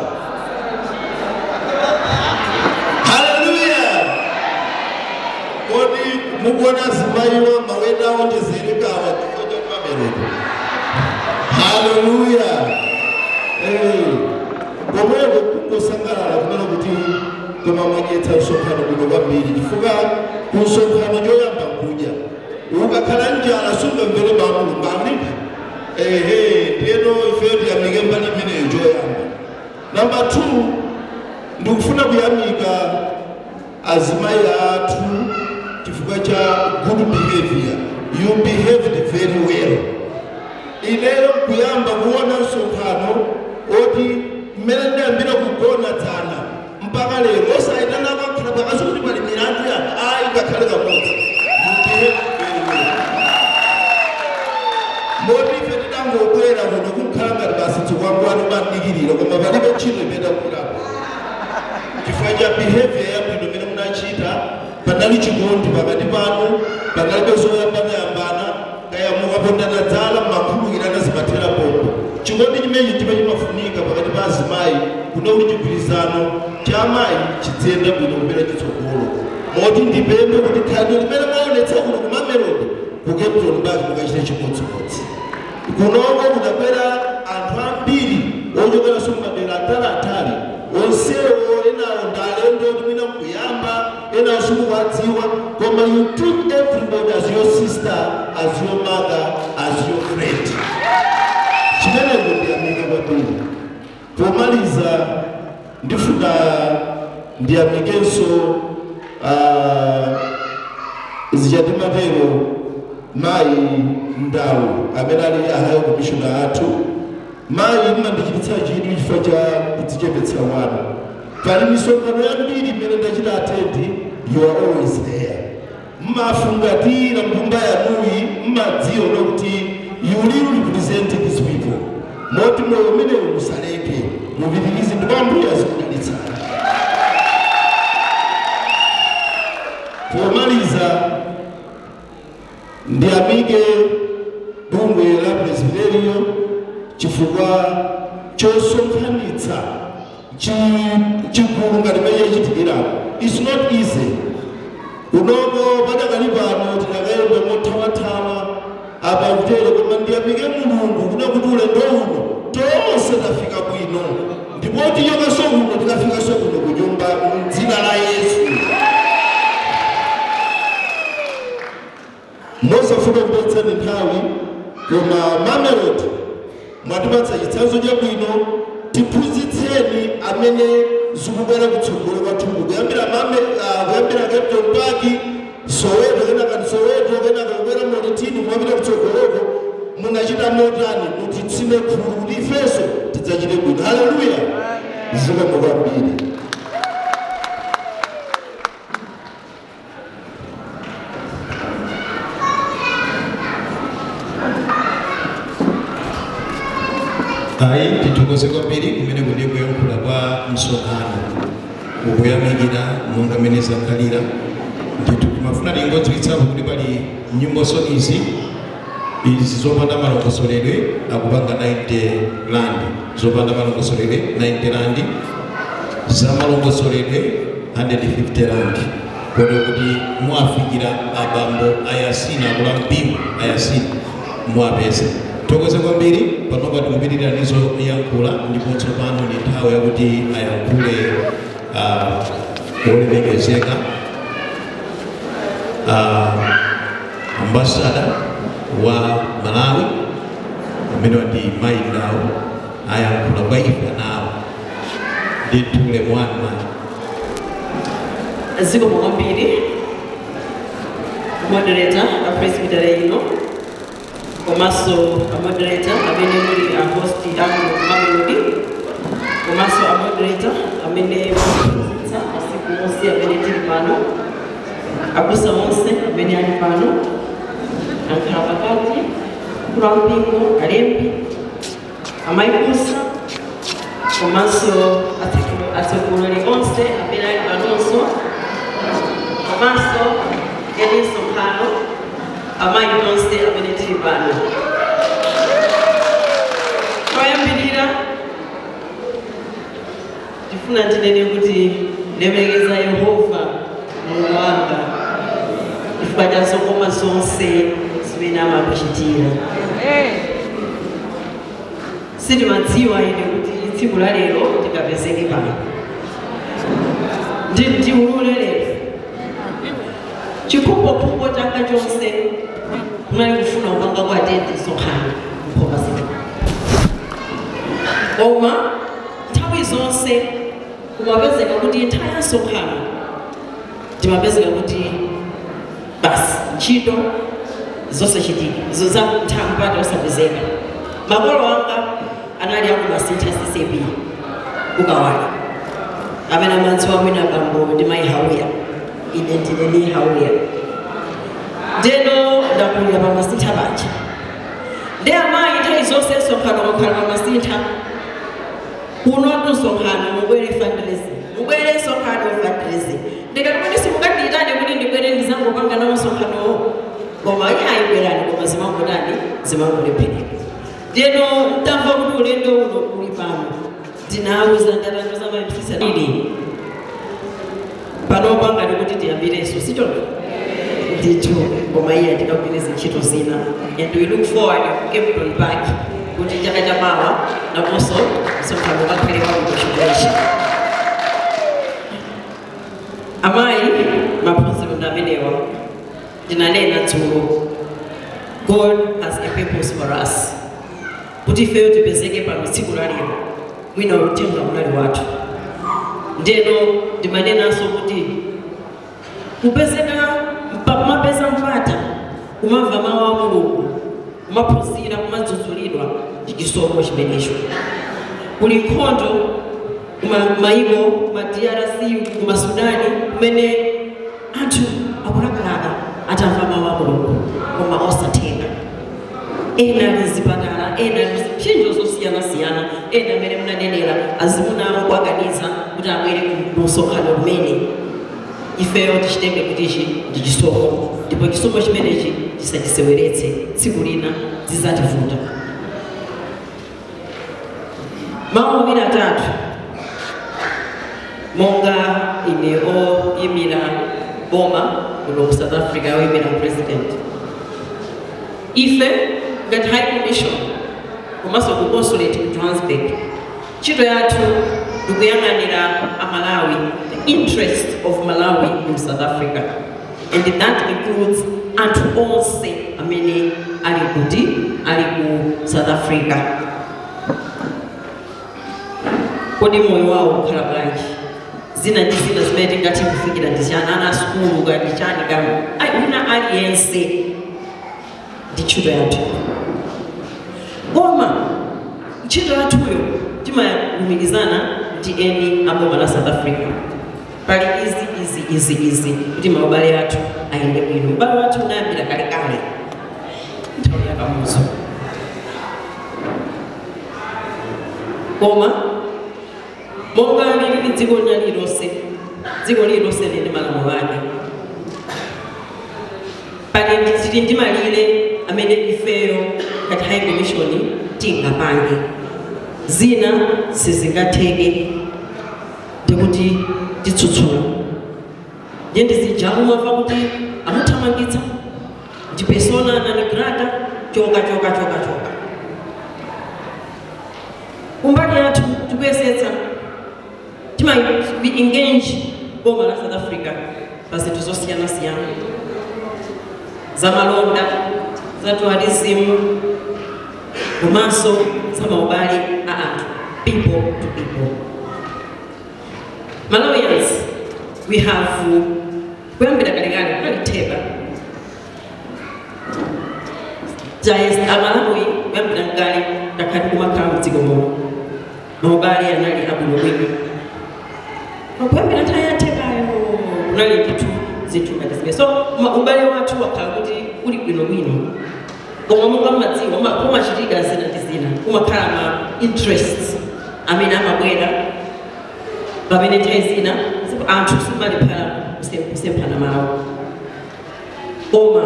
Haleluya. Kodi mukuona azimayiwa mawenda onjezerekawa chifukwa cha Mamelodi. Haleluya. Komweko kungosangalala kumene kuti koma mwadyetsa msonkhano bwino kwambiri, chifukwa ku msonkhano choyamba nkudya. Ukakhala njala sungamvere Mulungu amlipa. Ehe, ndiyeno ifeyo tiyamike mbali imeneyo choyamba. Namba 2, ndikufuna kuyamika azimayi athu chifukwa cha good behavior. You behaved very well. Ineyo kuyamba kuona msonkhano oti mmene ndiyambira kugona dzana mpaka lero osayitana kwakhala pakasi kuti pali milandu yapa ayi ngakhale kamodzi. You behaved very well. Moti ife tidangobwera kuno kukhala ngati basi tsikwangwani madikirira, koma palibe ntchito imene takulapo chifukwa cha behavior yabwino imene munachita. Panali chikondi pakati panu, panalibe zoyambanayambana, kaya mukapondana dzala mmakhulukirana zimathera pompo. Chikondi chimenechi chimene chimafunika pakati pa azimayi kuno kuti chigwirizano cha amayi chidziyenda bwino kupita chitsogolo. Moti ndipemphe kuti khalidwe limene mwaonetsa kuno ku Mamelodi, ku Cape Town baki mukachite chimodzimodzi. Kunoko kudabwera simukuwadziwa, koma you treat everybody as your sister, as your mother, as your friend. Chimenecho ndiyamike kwambiri. Pomaliza ndifuna ndiyamikenso zichatimatero mayi Ndau amene ali a high commissioner athu. Mayi mmandichititsa chidwi chifukwa cha kudzichepetsa kwanu. Pali misonkhano yambiri imene ndachita attend, you are always there. Mmafungatira mbumba yanuyi, mmadziwa kuti you really represent these people. Moti moyo umenewu musaleke, mupitirize ndipo Ambuye azikudalitsani. Pomaliza ndiyamike bungwe la Presbyterian chifukwa chosonkhanitsa chigulu ngati mmene chachitikirapo. It's not easy. Unoko padakali pano tinakayenda mothawathawa apa kutere, koma ndiyamike Mulungu kuna kuti ulendo uno tonse tafika bwino, ndipo tichokanso kuno tikafikanso kuno ku nyumba m'dzina la Yesu. Mosafuna kupatsani nthawi, koma Mamelodi mwatipatsa chitsanzo chabwino. Tiphunzitseni amene zikubwera kutsogolo kwathuku, kuyambira Kempton Park, Soweto, kenaka Soweto, kenaka kubwera Molitini, kumapita kutsogoloko. Munachita motani mutitsime khulu kuti ifenso tidzachite bwino. Haleluya! Zikomo kwambiri. Ayi, tithokoze kwambiri kumene kuli kuyankhula kwa msonkhano ukuyamikira monga mmene zakhalira. Ndithu timafuna tingodziwitsapo kuti pali nyimboso izi zopanda malongosoledwe akupanga 90 rand, zopanda malongosoledwe 90 rand, za malongosoledwe 150 rand. Kodi kuti mwafikira abambo ayasina akula mpimo ayasina mwapeza. Thokoze kwambiri. Panopa tikupitirira ndizo yankhula, ndipo tsopano ndi nthawi yakuti ayankhule wolemekezeka ambassador wa Malawi amene ndi mayi Ndau, ayankhula kwa ife nawo. Ndithu ulemu wanu mayi. Zikomo kwambiri moderator a presbytery ino, komanso a moderator amene muli a host aku Mamelodi, komanso a moderator amene muphunzitsa masiku onse amene tili pano, abusa onse amene ali pano, ankhala pakati, mkulu wa mpingo, alembi, amayibusa, komanso atsogoleri onse amene ali panonso, komanso eni msonkhano, amayi onse amene tili pano. Choyambirira ndifuna ndinene kuti lemekeza Yehova Mulungu wanga chifukwa cha zokoma zonse zimene amakuchitira. Sindimadziwa ine kuti tsiku la lero ndikapezeke pano, ndiulule lero chikhumbokhumbo changa chonse kunali kufuna kupanga kwa attend msonkhano mphoma zino, koma nthawi zonse kumapezeka kuti nthawi ya msonkhano ndimapezeka kuti basi ntchito zosachitika za nthawi mpata osapezeka. Makolo anga anali akumasintha CCP kukawala, amene amadziwa mwina abambo ndi mayi Hauya, ine ndine ni Hauya, ndeno ndakulira pamasintha paja. Ndi amayi nthawi zonse msonkhano kakhala pamasintha kuno msonkhano mubwere fundraising, mubwere msonkhano fundraising. Ndikati kuti simukandiyitane kuti ndibwere ndizangopanga nawo msonkhanowo, koma iye ayibwerani, koma zimangodani zimangolephereka. Ndeno ntamva kuti ulendo uno uli pano, ndinawuza ndatanduza mayipsisa ili pano pangati kuti tiyambirenso sichoncho ndithu, koma iye andikagwire ntchito zina, and we look forward to Kempton Park kuti chaka chamawa naponso msonkhano ukakhale wabwino chomwechi. Amayi Ndinanena dzulo, God has a purpose for us. Kuti ifeyo tipezeke pano tsiku la lero, mwina uthenga unali wathu. Ndeno ndimanenanso kuti kupezeka kumapeza mpata kumamva mawu a Mulungu, kumaphunzira, kumadzudzulidwa ndi chisomo chimenecho. Kuli nkhondo kuma maiko, kuma DRC, kuma Sudani, kumene anthu akulakalaka atamva mawu a Mulungu koma osatheka. Ena ali mzipatala, ena ali zipsinjo zosiyanasiyana, ena amene munanenera azimuna awo kuaganiza kuti abwere ku msonkhano kumene. Ifeyo tichitenge kuti ichi ndi chisomo, ndipo chisomo chimenechi tisachiseweretse, tsiku lina zidzativuta. Mawu awiri atatu, monga ine oyimira boma kuno ku South Africa, oyimira president, ife ngati High Commission komanso ku consulate ku Johannesburg, ntchito yathu ndikuyang'anira Amalawi, the interest of Malawi in South Africa, and that includes anthu onse amene ali kuti ali ku South Africa. Kodi moyo wawo ukhala bwanji? Zina ndi zina zimene tingathe kufikira ndi chani, ana asukulu kaya chani kaya ayi, wina aliyense ndi ntchito yathu. Koma ntchito yathuyo timalumikizana ndi eni aboma la South Africa. Pali izi izi izi izi kuti maubale athu ayende bwino. Ubale wathu unayambira kalekale nthawi ya Kamuzu, koma monga lili dziko lililonse, dziko lililonse lili ndi malamulo ake. Pali tili ndi malire amene ifeyo ngati High Commission tingapange, zina sizingatheke ndikuti titsutsula. Ndiye ndizija umamva kuti amuthamangitsa ndi persona non grata, choka choka choka choka. Kumbali yathu tikuyesetsa, we engage boma la South Africa pa zinthu zosiyanasiyana, za malonda, za tourism, komanso za maubale a anthu, people to people. Malawians, we have kuyambira kalekale kunali theba Amalawi kuyambira kale takhati kumakhala mdziko muno, maubale anali abwinobwino. Kuyambira nthawi ya thebayo kunali ndithu zinthu ngati zimene. So ubale wathu wakhala kuti uli bwinobwino, koma monga mmadziwa kumachitika zina ndi zina, kumakhala ma interests amene amabwera pamene nthawi zina anthu simaliphala kusemphana mawu. Koma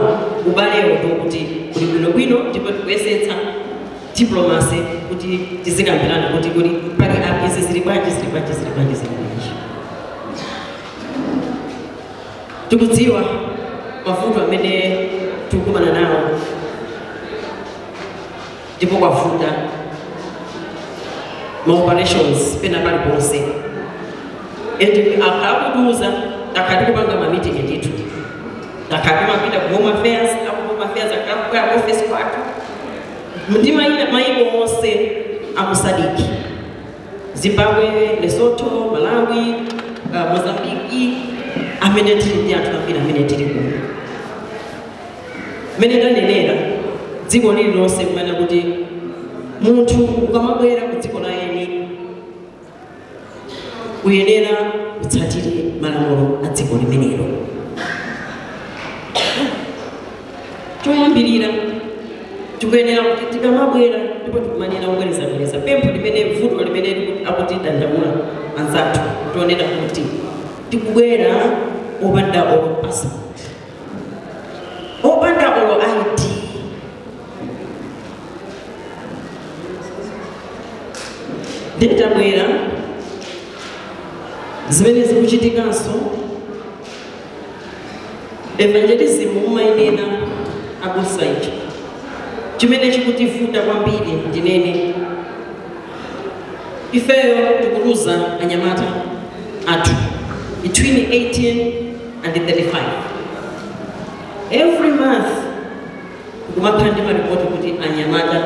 ubalewo ndikuti uli bwinobwino, ndipo tikuyesetsa diplomacy kuti tizikambirana kuti kuti pali izi zili bwanji, zili bwanji, zili bwanji, zili bwanji. Tikudziwa mavuto amene tikukumana nawo, ndipo kwavuta ma operations pena paliponse, and akhala kutiuza takhati kupanga ma meeting ndithu, takhati mapita ku Home Affairs, aku Home Affairs akhala kubwera ku office kwathu ndi mayiko onse aku SADC, Zimbabwe, Lesotho, Malawi, Mozambique, amene tili ndi anthu ambiri amene tili kuno. Mmene ndanenera, dziko lililonse kumene kuti munthu ukamabwera ku dziko la eni uyenera utsatire malamulo a dziko limenelo. Choyambirira tikuyenera kuti tikamabwera, ndipo tikumanena kubwerezabwereza pempho limene vuto limene akutidandaula anzathu, tionena kuti tikubwera opanda olo passport, opanda olo ID. Nditabwera zimene zikuchitikanso, evangelism mumayenera abusa icho chimene chikutivuta kwambiri. Ndinene ifeyo tikuluza anyamata athu between 18 and 35, Every month kumakhala ndi maripoti kuti anyamata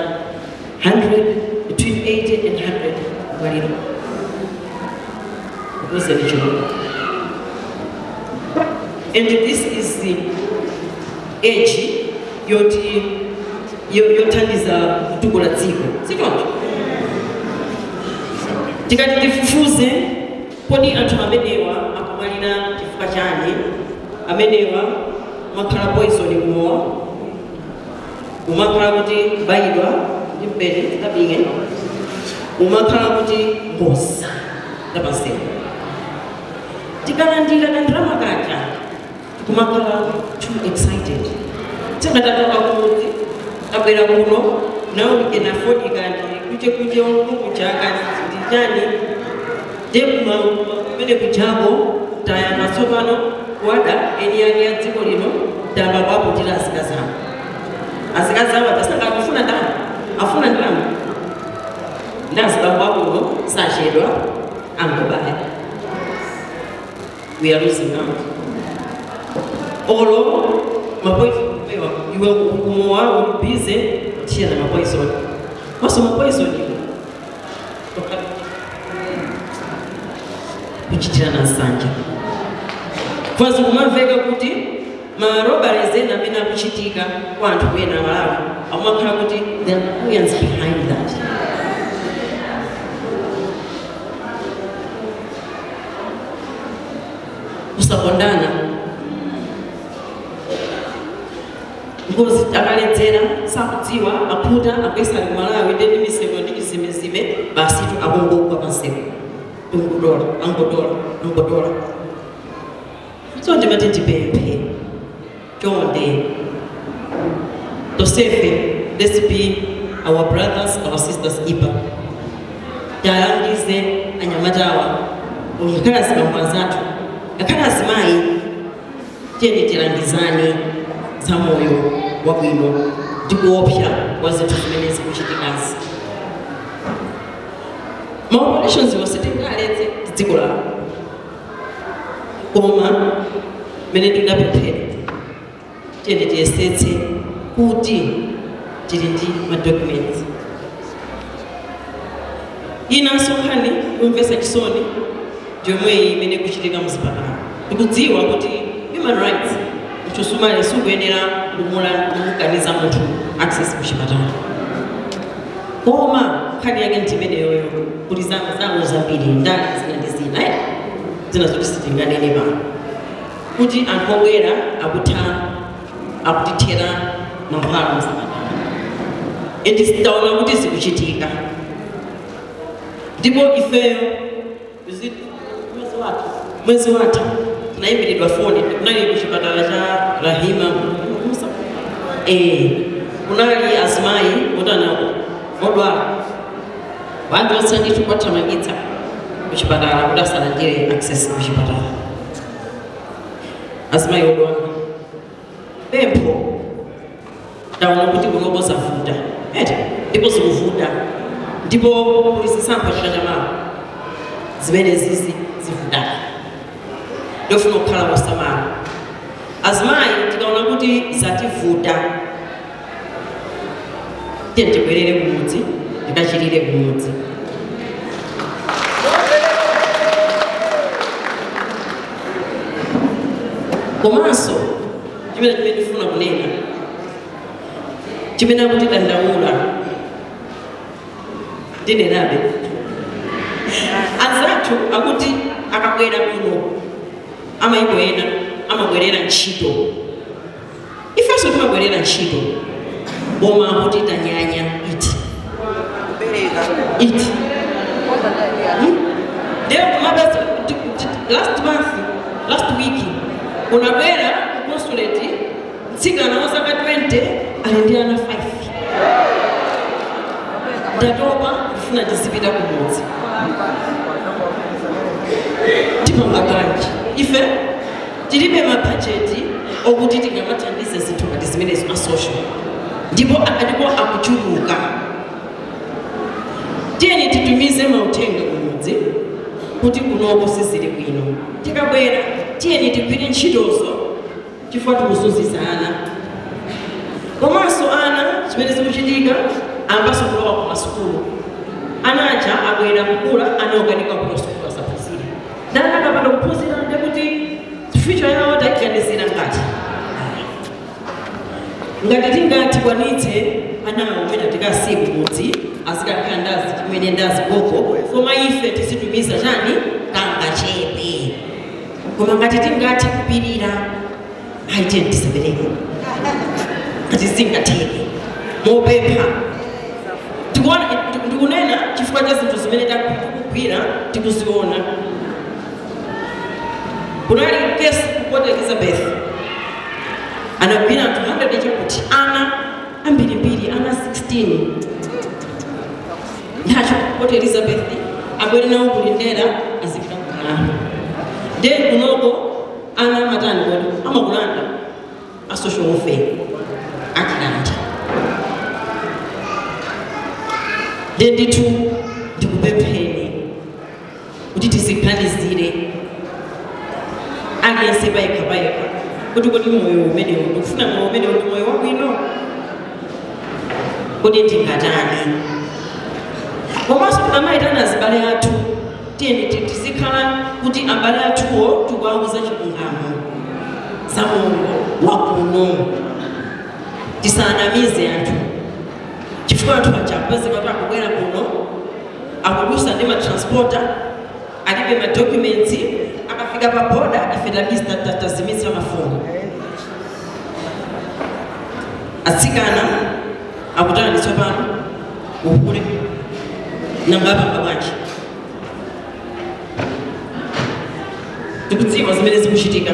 100, between 80 and 100 amaliro kuze. And this is the age yoti yothandiza kutukula dziko, sichoncho? Tikati tifufuze, kodi anthu amenewa akumwalira chifukwa chani? Amenewa umakhala poison kumowa, umakhala kuti kubayidwa ndi mpeni kabinge, umakhala kuti ngozi zapansewu. Tikalandira kandalama kaja tikumakhala too excited. Tingatatoka kumudzi, tabwera kuno, now we can afford kanti kuche kuche kucha kanti chani je kumene kuchako tayamba tsopano kuwada eni yake ya dziko lino, tayamba kuwaputira azikazi awo. Azikazi awo atasanga akufuna ndalama, afuna ndalama, ndi azibambo akuno sachedwa angobaya. We are losing out. Olo mapoison iwe kumowa uli busy kuchira na mapoison. Maso mapoison iwe kuchitira na nsanja. Kwanza kumamveka kuti ma robberies ena amene akuchitika kwa anthu ena Malawi amakhala kuti there are millions behind that. Kusakondana, ngozi akaledzera sakudziwa akhuta akuyesa kumalawi ndi misewu ndi chizimezime basitu akungogwa pansewu tungudola angodola angodola. So ndimati ndipemphe chonde tosefe, let's be our brothers, our sisters keeper. Talangize anyamatawa ngakhale azibambo anzathu, ngakhale azimayi, tiyeni tilangizane za moyo wabwino ndi kuopsa kwa zinthu zimene zikuchitikazi. Ma operations iwo sitingaletse dziko lawo, koma mene tinapemphera tiyeni tiyesetse kuti tili ndi ma documents. Inanso nkhani yomvetsa chisoni ndiyomweyi imene kuchitika muzipatala. Ndikudziwa kuti human rights mchusumali sikuyenera kumukaniza munthu access kuchipatala, koma nkhani yake ndi imeneyoyo kuti zawo zambiri ndali zina ndi zina zina zoti sitinganene pano kuti anthu obwera akutithera mankhwala muzipatala, and sitaona kuti zikuchitika. Ndipo ifeyo mwezi watha tinayimbiridwa foni, kunali kuchipatala cha Rahima Musa, kunali azimayi otana odwala vantu osandithu kwathamangitsa kuchipatala kuti asalandire access kuchipatala. Azimayi odwala pempho taona kuti kunopo zavuta eti, ndipo zikuvuta, ndipo kuli zisankho chaka chamawa zimene zizi zivutana, ndofuna kukhala wosamala. Azimayi tikaona kuti zativuta tiye tibwerere kumudzi tikachirire kumudzi. Komanso chimene ndifuna kunena chimene akuti dandaula ndinenabe anzathu akuti akabwera kuno amayiko ena amabwerera ntchito, ifenso timabwerera ntchito, koma akuti tanyanya iti iti ndiyo kumabesa. Last month, last week kunabwera ku consulate mtsikana wa zaka 20 ali ndi ana 5. Ndatopa, ndifuna ndizipita kumudzi. Tipanga kanji ife tilibe mabhajeti okuti tingamathandize zinthu ngati zimenezo a social, ndipo akuchuluka. Tiyeni titumize mauthenga kumudzi kuti kunoko sizili bwino. Tikabwera tiyeni tigwire ntchitozo Chifukwa tikuzunzitsa ana. Komanso ana chimene zikuchitika ambaso kulowa ku masukulu. Ana aja abwera kukula anaokanika ku sukulu asaphunzire. Ndani akapanda kuphunzira ndekuti future yawo tayiganizira ngati. Ngati tingatikwanitse anawo umene tikasiye kumudzi azikakhala ndazi chimene ndazi gogo koma ife tizitumiza chani kangachepe. Koma ngati tingathe kupirira aite tisapereke. Ngati zingatheke mopempha. Ndikunena chifukwa cha zinthu zimene takugwira tikuziona. Kunali kesi ku Port Elizabeth. Anagwira anthu 100 chakuti ana ambirimbiri ana 16. Nacho Port Elizabeth abwere nawo kulindera azipita kumalanga. Then kunoko ana amatani kodi amakulanda a social welfare atilanda. Then ndithu ndikupempheni kuti tiziganizire aliyense payekha payekha kuti kodi moyo umenewu ndikufuna moyo umenewu ndi moyo wabwino kodi ndingatani. Komanso tikamayitana azibale athu tiyeni tizikhala kuti abale athuwo tikuwauza chilungamo za moyo wakuno. Tisanamize anthu chifukwa anthu aja akupezeka kuti akubwera kuno akudusa ndi matransporter alibe madocuments akafika pa boda ife tazimitsa mafoni. Atsikana akutani tsopano uhule nangapanga bwanji. Tikudziwa zimene zikuchitika.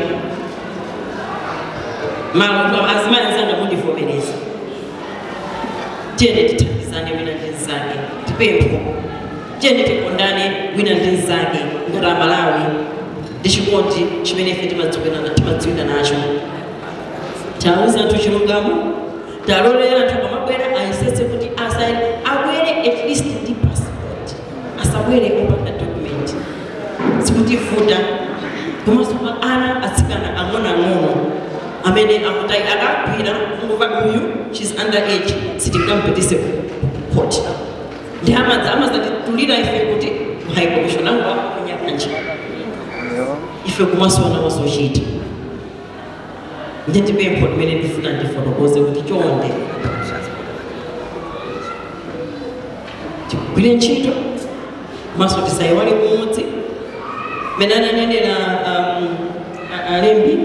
Malo azimayi anzanga kundivomereza. Tiyeni tithandizane wina ndi mnzake tipempho. Tiyeni tikondane wina ndi mnzake ngati Amalawi ndi chikondi chimene ife timadziwina nacho. Tawuza anthu chilungamo, talolera anthu akamabwera ayesetse kuti abwere at least ndi passport, asabwere opanda document. Sikutivuta. Komanso ana atsikana ang'onoang'ono amene akuti akagwira kungova uyu she's under age sitingampitise court. Ndi amadzatitulira ife kuti high commission angu akunyakanje ife kumasona wazochita. Ndi ndipempho limene ndifuna ndifotokoze kuti chonde tigwire ntchito komanso tisayiwale kumudzi. Mene ananenera alembi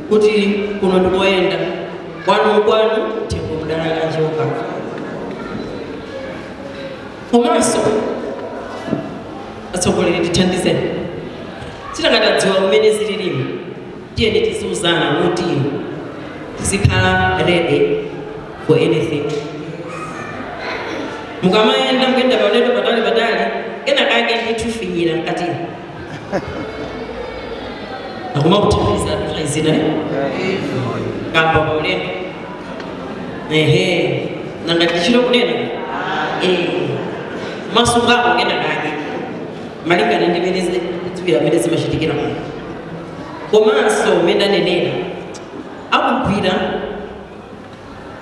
kuti kuno ndikoyenda kwanu kwanu thengo mdala kanjoka. Komanso atsogoleri tithandizeni titakatadziwa kumene zililimu tiyeni tiziuzana kuti tizikhala ready for anything. Mukamayenda mukuyenda paulendo patali patali kena kake ndithufinyira mkatini. Akumakuthandiza izina kamba paulendo ehe nangati tichito kunena masungako kena kake malingana ndi mene ziwira mene zimachitikira muno. Komanso mene anenera akugwira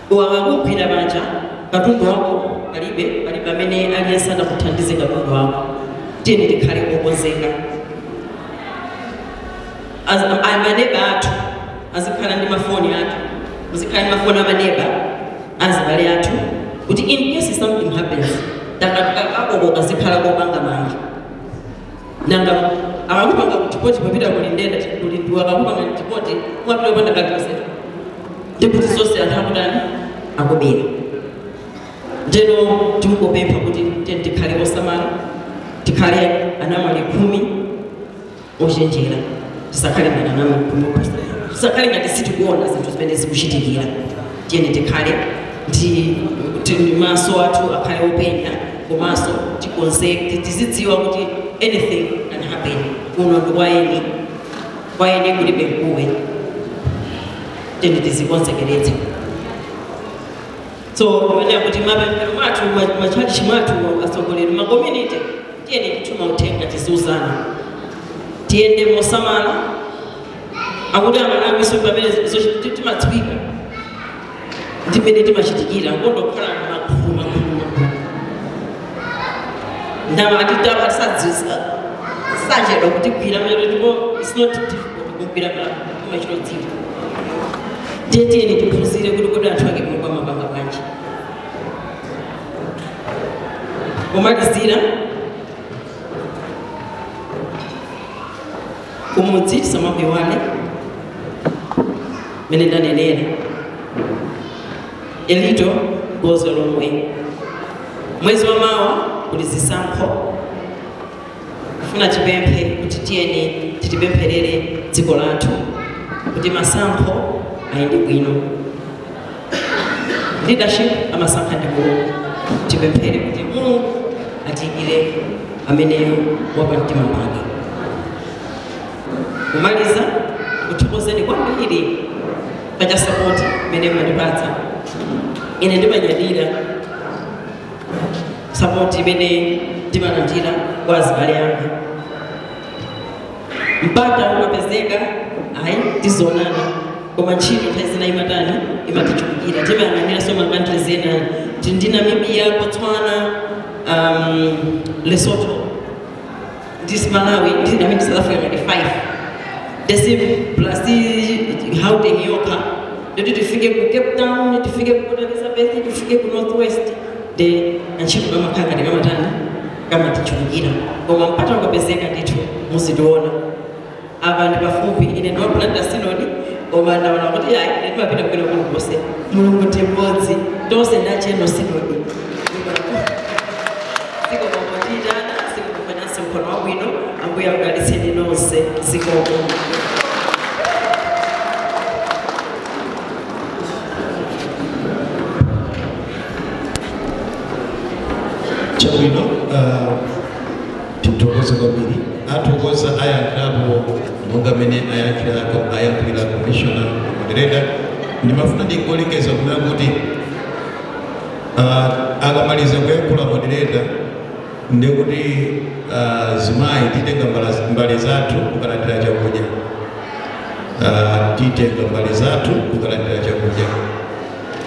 wakakugwira panja katundu wako palibe palibe amene aliyense anakuthandize katundu wako. Tiyeni tikhale okonzeka. Amaneba athu azikhala ndi mafoni athu, muzikhala ndi mafoni amaneba azibale athu kuti in case something happens takakakoko kazikhala kopanga manja. Nanga akakupanga kutipoti papita kulindenda kulindiwa akakupanga kutipoti mwapita kupanda kalikosetu ndikuti zonse anthu akutani akubera. Ndeno tikungopempha kuti tiyeni tikhale osamala, tikhale anamwali 10 ochenjera. Tisakhale ngati anamwali 10 osamala, tisakhale ngati sitikuona zinthu zimene zikuchitikira. Tiyeni tikhale ndi maso athu akhale openya komanso tikonzeke tizidziwa kuti anything can happen. Kuno ndi kwaeni kwaeni kulibe mkuwe. Tiyeni tizikonzekeretse. So pamene kuti mapemphero mwathu machalichi mwathu atsogoleri ma community tiyeni tituma uthenga tiziuzana tiyende mosamala Akuti amalawiso pamene timadziwika ndi mmene timachitikira ngondo kukhala magulu magulu magulu ndama atitapa sachedwa kutigwira mero ndipo it's not difficult kugwira kumachitodziwa. Tetiyeni tiphunzire kuti kodi anthu ake Mulungu amapanga bwanji. Kumalizira kumudzi tisamakuiwale mene ndanenera a little goes a long way. Mwezi wa mawa kuli zisankho kufuna tipemphe kuti tiyeni titipempherere dziko lathu kuti masankho ayende bwino. Leadership amasankha ndi Mulungu. Tipemphere kuti Mulungu atiyikire ameneyo wapamtima pake. Kumaliza kuthokozeni kwambiri pacha support imene mwandipatsa. Ine ndimanyadira support imene ndimalandira kwa azibale anga. Mpata umapezeka ayi tizonana koma ntchito nthawi zina imatani imatichulukira. Timayang'anira so ma countries ena ndi Namibia, Botswana, Lesotho ndi Malawi ndi I mean South Africa ngati 5 desi plus Gauteng yokha ndoti tifike ku Cape Town, tifike ku Port Elizabeth, tifike ku North West de antchito kamakhala ngati kamatani kamatichulukira. Koma mpata ukapezeka ndithu muzitiona. Apa ndi pafupi ine ndiwapulanda sinodi koma ndaona kuti ayi ine ndimapita kwina kulikonse. Mulungu ndi mmodzi tonse ndacheno sinodi. Sikokokotiitana sikokofananso mkono wabwino. Ambuye akudalitseni nonse. Zikomo. Chabwino tithokoze kwambiri. Athokoza ayankhirapo monga mene ayankhira commissioner moderator. Ndimafuna ndingolengeza kunena kuti akamaliza kuyankhula moderator ndikuti zimayi titenga mbale zathu kukalandira chakudya. Titenga mbale zathu kukalandira chakudya.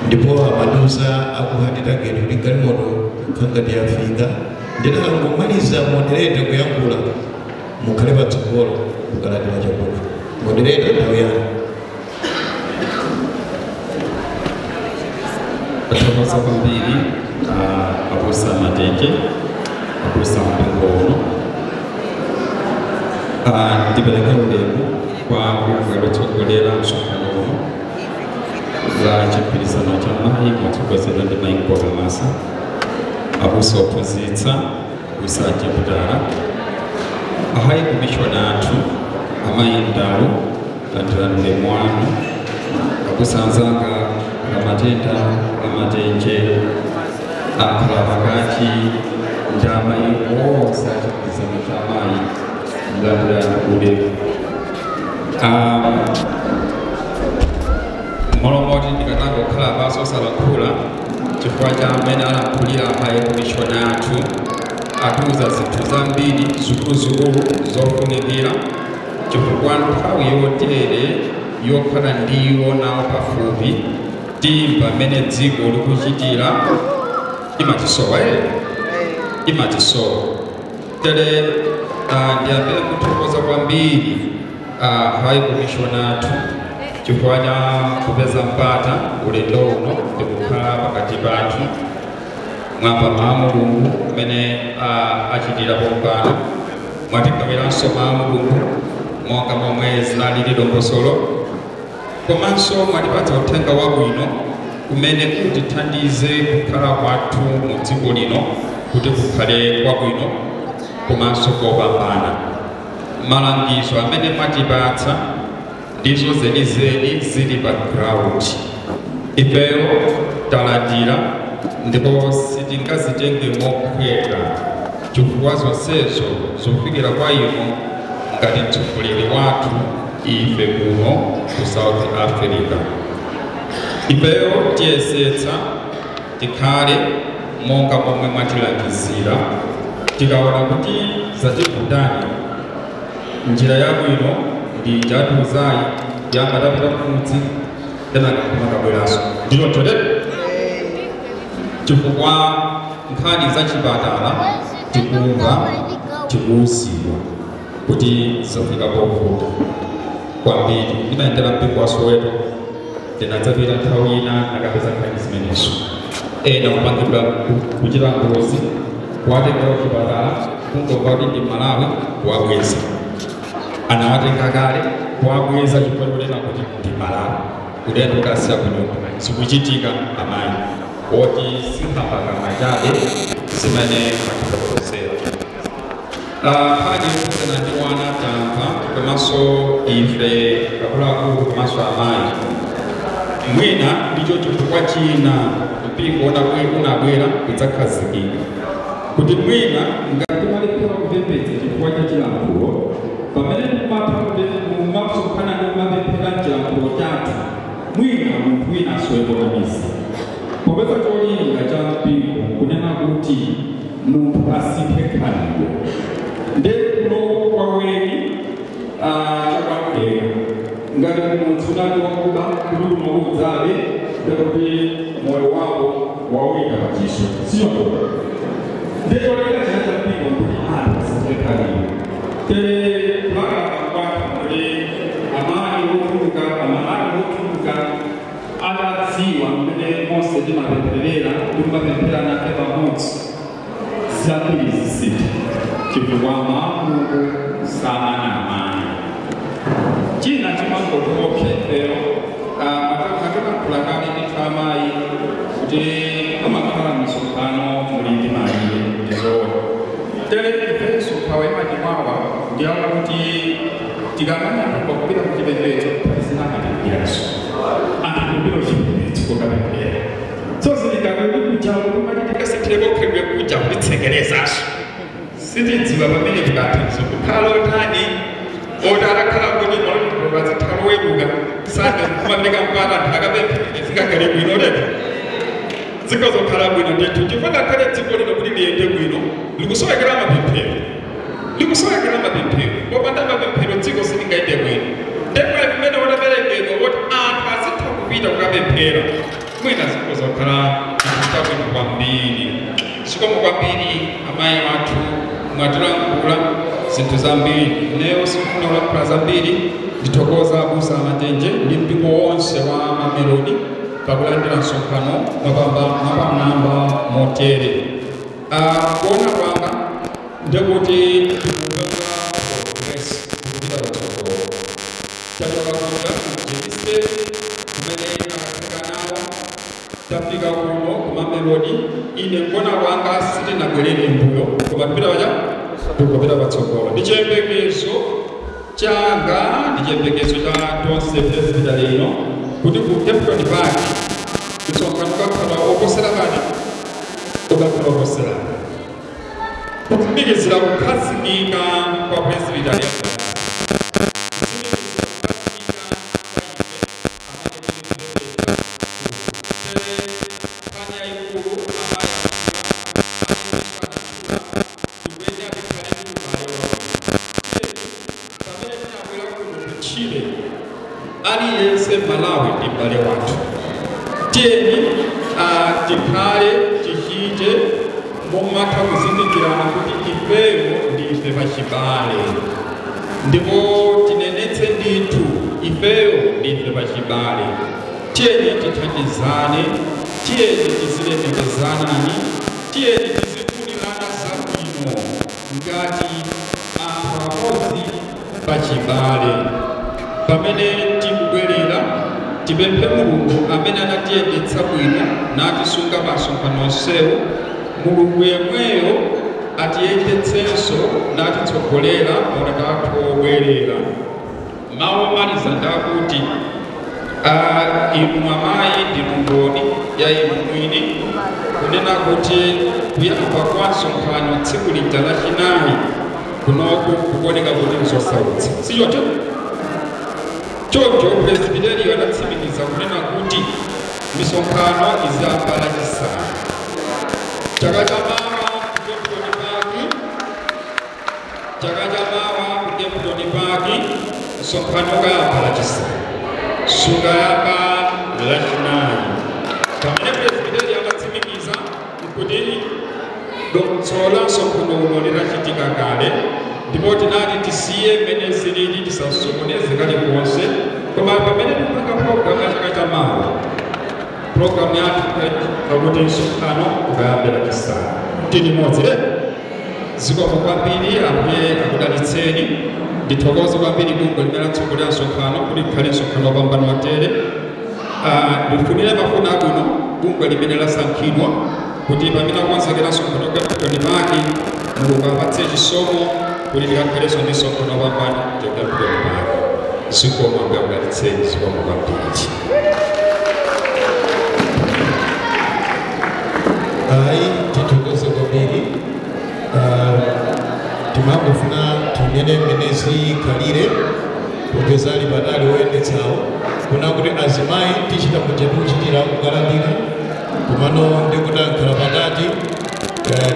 Ndipo amadusa akuhatita geti kuti galimoto khangati yafika. Ndinakangomaliza moderator kuyankhula mukhale patsogolo kukalandira chakudya. Moderator nthawi yanu. Athokoza kwambiri abusa Matenje, abusa mpingo uno. Ndipereke ulemu kwa bungwe lotsogolera msonkhano uno la chigwirizano cha mayi motsogozedwa ndi mayi Mkoka Masa, abusa ophunzitsa, abusa acheputala, a high commissioner athu amayi Ndalu, landirani ulemu wanu, abusa anzanga Ramatenda, Ramatenje, akhala pakati ndi amayi onse achigwirizano cha amayi, landirani ulemu. Molomoti ndikatangokhala pansi osalankhula chifukwa cha amene alankhulira high commissioner athu atiuza zinthu zambiri zikuluzikulu zofunikira chifukwa nthawi yotere yokhala ndiyo nawo pafupi timba amene dziko likuchitira imatisowa imatisowa. Tere ndiyambire kuthokoza kwambiri high commissioner athu chifukwa cha kupeza mpata ulendo uno ndikukhala pakati pathu mwamva mawu Mulungu amene achitira pompano. Mwatigawiranso mawu Mulungu monga momwe zinalili dongosolo, komanso mwatipatsa uthenga wabwino kumene kutithandize kukhala kwathu mu dziko lino kuti kukhale kwabwino komanso kopambana. Malangizo amene mwatipatsa ndizo zenizeni zili pa ground. Ifeyo talandira ndipo sitingazitenge mophweka chifukwa zonsezo zofikira kwa inu ngati mtsogoleri wathu ife kuno ku South Africa. Ifeyo tiyesetsa tikhale monga momwe mwatilangizira. Tikaona kuti zatikutani njira yabwino ndi njatuzayi Kuyamba tapita kumudzi kenaka kumakabweraso ndichoncho tete chifukwa nkhani za chipatala tikumva tikuwuzidwa kuti zafika povuta kwambiri. Ndinayendera mpingo wa Soweto ndinadzapita nthawi ina nakapeza nkhani zimenezo ena kupangidwa kuchita ngozi kuwatengera kuchipatala kungomva kuti ndi Malawi kuwabweza anawatenga kale kuwabweza chifukwa kunena kuti ndi Malawi ulendo ukasiya kunyumba zikuchitika amayi oti sinkhambakamachabe zimene matifotokozera. Nkhani yokhudzana ndi wana tamva komanso ife akuluakulu komanso amayi mwina ndicho chifukwa china mpingo unabwera kudzakhazikika kuti mwina ngati malephera kupembedza chifukwa cha chilankhulo pamene mumasonkhana ndi mumapemphera mchilankhulo chathu mwina munthu wina asoyekonamisa popeza cholinga cha mpingo kunena kuti munthu asinthe khalidwe nde kuno kwaweni chakwamdeka ngati munthu unali wakuba kuti unoudzabe ndekuti moyo wako wawika pachiso sichoncho nde cholinga china cha mpingo nkuti anthu asinthe khalidwe tere kulakala kwathu kuti amayi otuluka amayi otuluka atadziwa mmene Mose timapempherera ndi kumapemphera nafe pamodzi zambiri zisintha chifukwa Mulungu samana amayi. China chimangotiopsa ifeyo matilankhula ndithu amayi kuti amakhala misonkhano muli ndi malire ndizoona tere ifenso nkhawa imatiwawa ndiyakuti tikamanyamulidwa kupita kuchipembedzo zinakatipiranso anthu kupita kuchipembedzo kokapemphera so zilikakwedi kuja kumati tikasinthireko khalidwe kuja kutitsekerezaso sitidziwa pamene tikathandizo kukhala otani oti atakhala kuti malondipazithala weruka sanga kumameka mpata anthu akapemphera zingakhale bwino tete zikazokhala bwino ndithu chifukwa ngakhale dziko lino kuti liyende bwino likusowekera mapemphero likusowekera mapemphero popanda mapemphero dziko silingayende bwino ndemwe kumene wataperekedwa woti anthu azitha kupita kukapemphera mwina zikozokhala chabwino kwambiri. Zikomo kwambiri amayi wathu mwatilankhula zinthu zambiri ineyo simfuna kulankhula zambiri ndithokoza abusa amatenje ndi mpingo wonse wa Mamelodi pakulandira msonkhano mwapamwamba motere. Kuona kwanga ndekuti tikupanga progress kupita patsogolo tachoka kuja kujeniseri kumene akatheka nawo tafika kuno kumamelodi ine kuona kwanga sitinabwerere mbuyo koma tipita pacha tikupita patsogolo ndi chiyembekezo changa ndi chiyembekezo cha tonse presbiteri ino kuti ku Kempton Park msonkhano ukakhala oposera kani ukakhala oposera kutsimikizira kukhazikika kwa presbiteri. Aliyense Malawi ndi m'bale wathu tiyeni tikhale tichite momatha kuzindikirana kuti ifeyo ndi ife pachibale ndipo tinenetse ndithu ifeyo ndi ife pachibale. Tiyeni tithandizane, tiyeni tizilemekezanani, tiyeni tizifunirana zabwino ngati anthu amodzi pachibale. Pamene tikubwerera tipemphe Mulungu amene anatiyendetsa bwino natisunga masonkhano onsewo Mulungu yemweyo atiyendetsenso natitsogolera maulendo athu obwerera. Mawu omaliza ndakuti inu amayi ndinu mboni ya inu mwini kunena kuti kuyamba kwa msonkhano tsiku lija lachinayi kunoku kukuoneka kuti nzosautsa sichoncho? Choncho presbiteri anatsimikiza kunena kuti misonkhano iziyamba lachisanu chaka cha mawa ku Kempton Park, chaka cha mawa ku Kempton Park msonkhano ukayamba lachisanu. Sukayamba Lachinayi. Pamene presbiteri akatsimikiza kuti dongosolo la msonkhano uno linachitika kale, ndipo tinati tisiye mmene zilili tisasokoneze kalikonse, koma pamene tikupanga programu ya chaka chamawa, programu yathu pakuti msonkhano ukayambira Lachisanu. Tili limodzi zikomo kwambiri, Ambuye akudalitseni. Ndithokoze kwambiri bungwe limene latsogolera msonkhano kuti likhale msonkhano wopambana watere. Ndifunire mafuno abwino bungwe limene lasankhidwa kuti pamene akonzekera msonkhano Capital Park, Mulungu apatse chisomo kuti tikakhalenso ndi msonkhano wopambana cha Capital Park. Zikomo, Ambuye akudalitseni. Zikomo kwambiri. Ayi, tithokoze kwambiri. Timangofuna tinene mmene zikhalire popeza ali patali woyendetsawo kuna kuti azimayi tichita muja tikuchitira kukalandira, komano ndikuti akhala pakati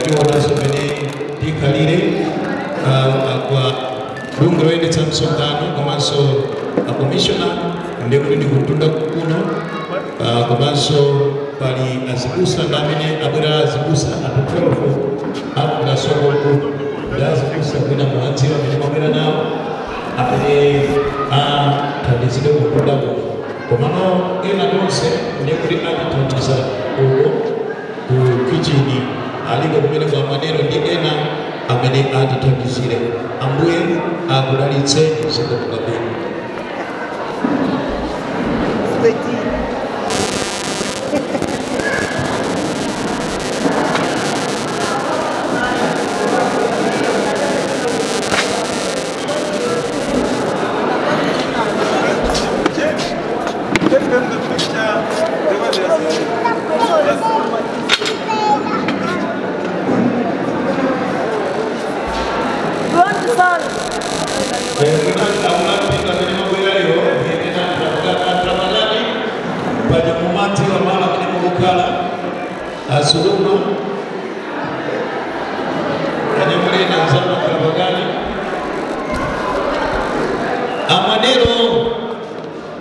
tionanso mmene tikhalire kwa bungwe loyendetsa msonkhano komanso akomishona ndikuti ndikutunda kuno, komanso pali azibusa ndi amene abwera azibusa anthu 12 akukasokoko ndi azibusa kwina muwadziwa amene mwabwera nawo amene athandizire kutunda kuno, komano ena tonse ndikuti atithandiza uko ku kichini aliko kumene kwa maneno ndi ena amene atithandizire. Ambuye akudalitseni. Zikomo kwambiri. Take them the picture. The way they are sitting. Azuluma anyamulena nzama kalabagani amanero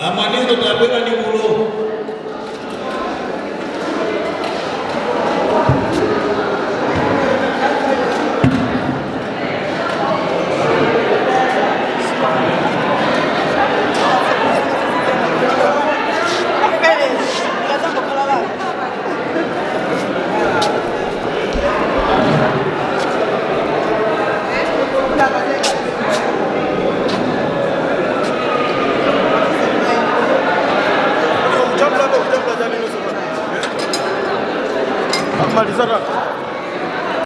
amanero tabwera ni mulo. Malizana.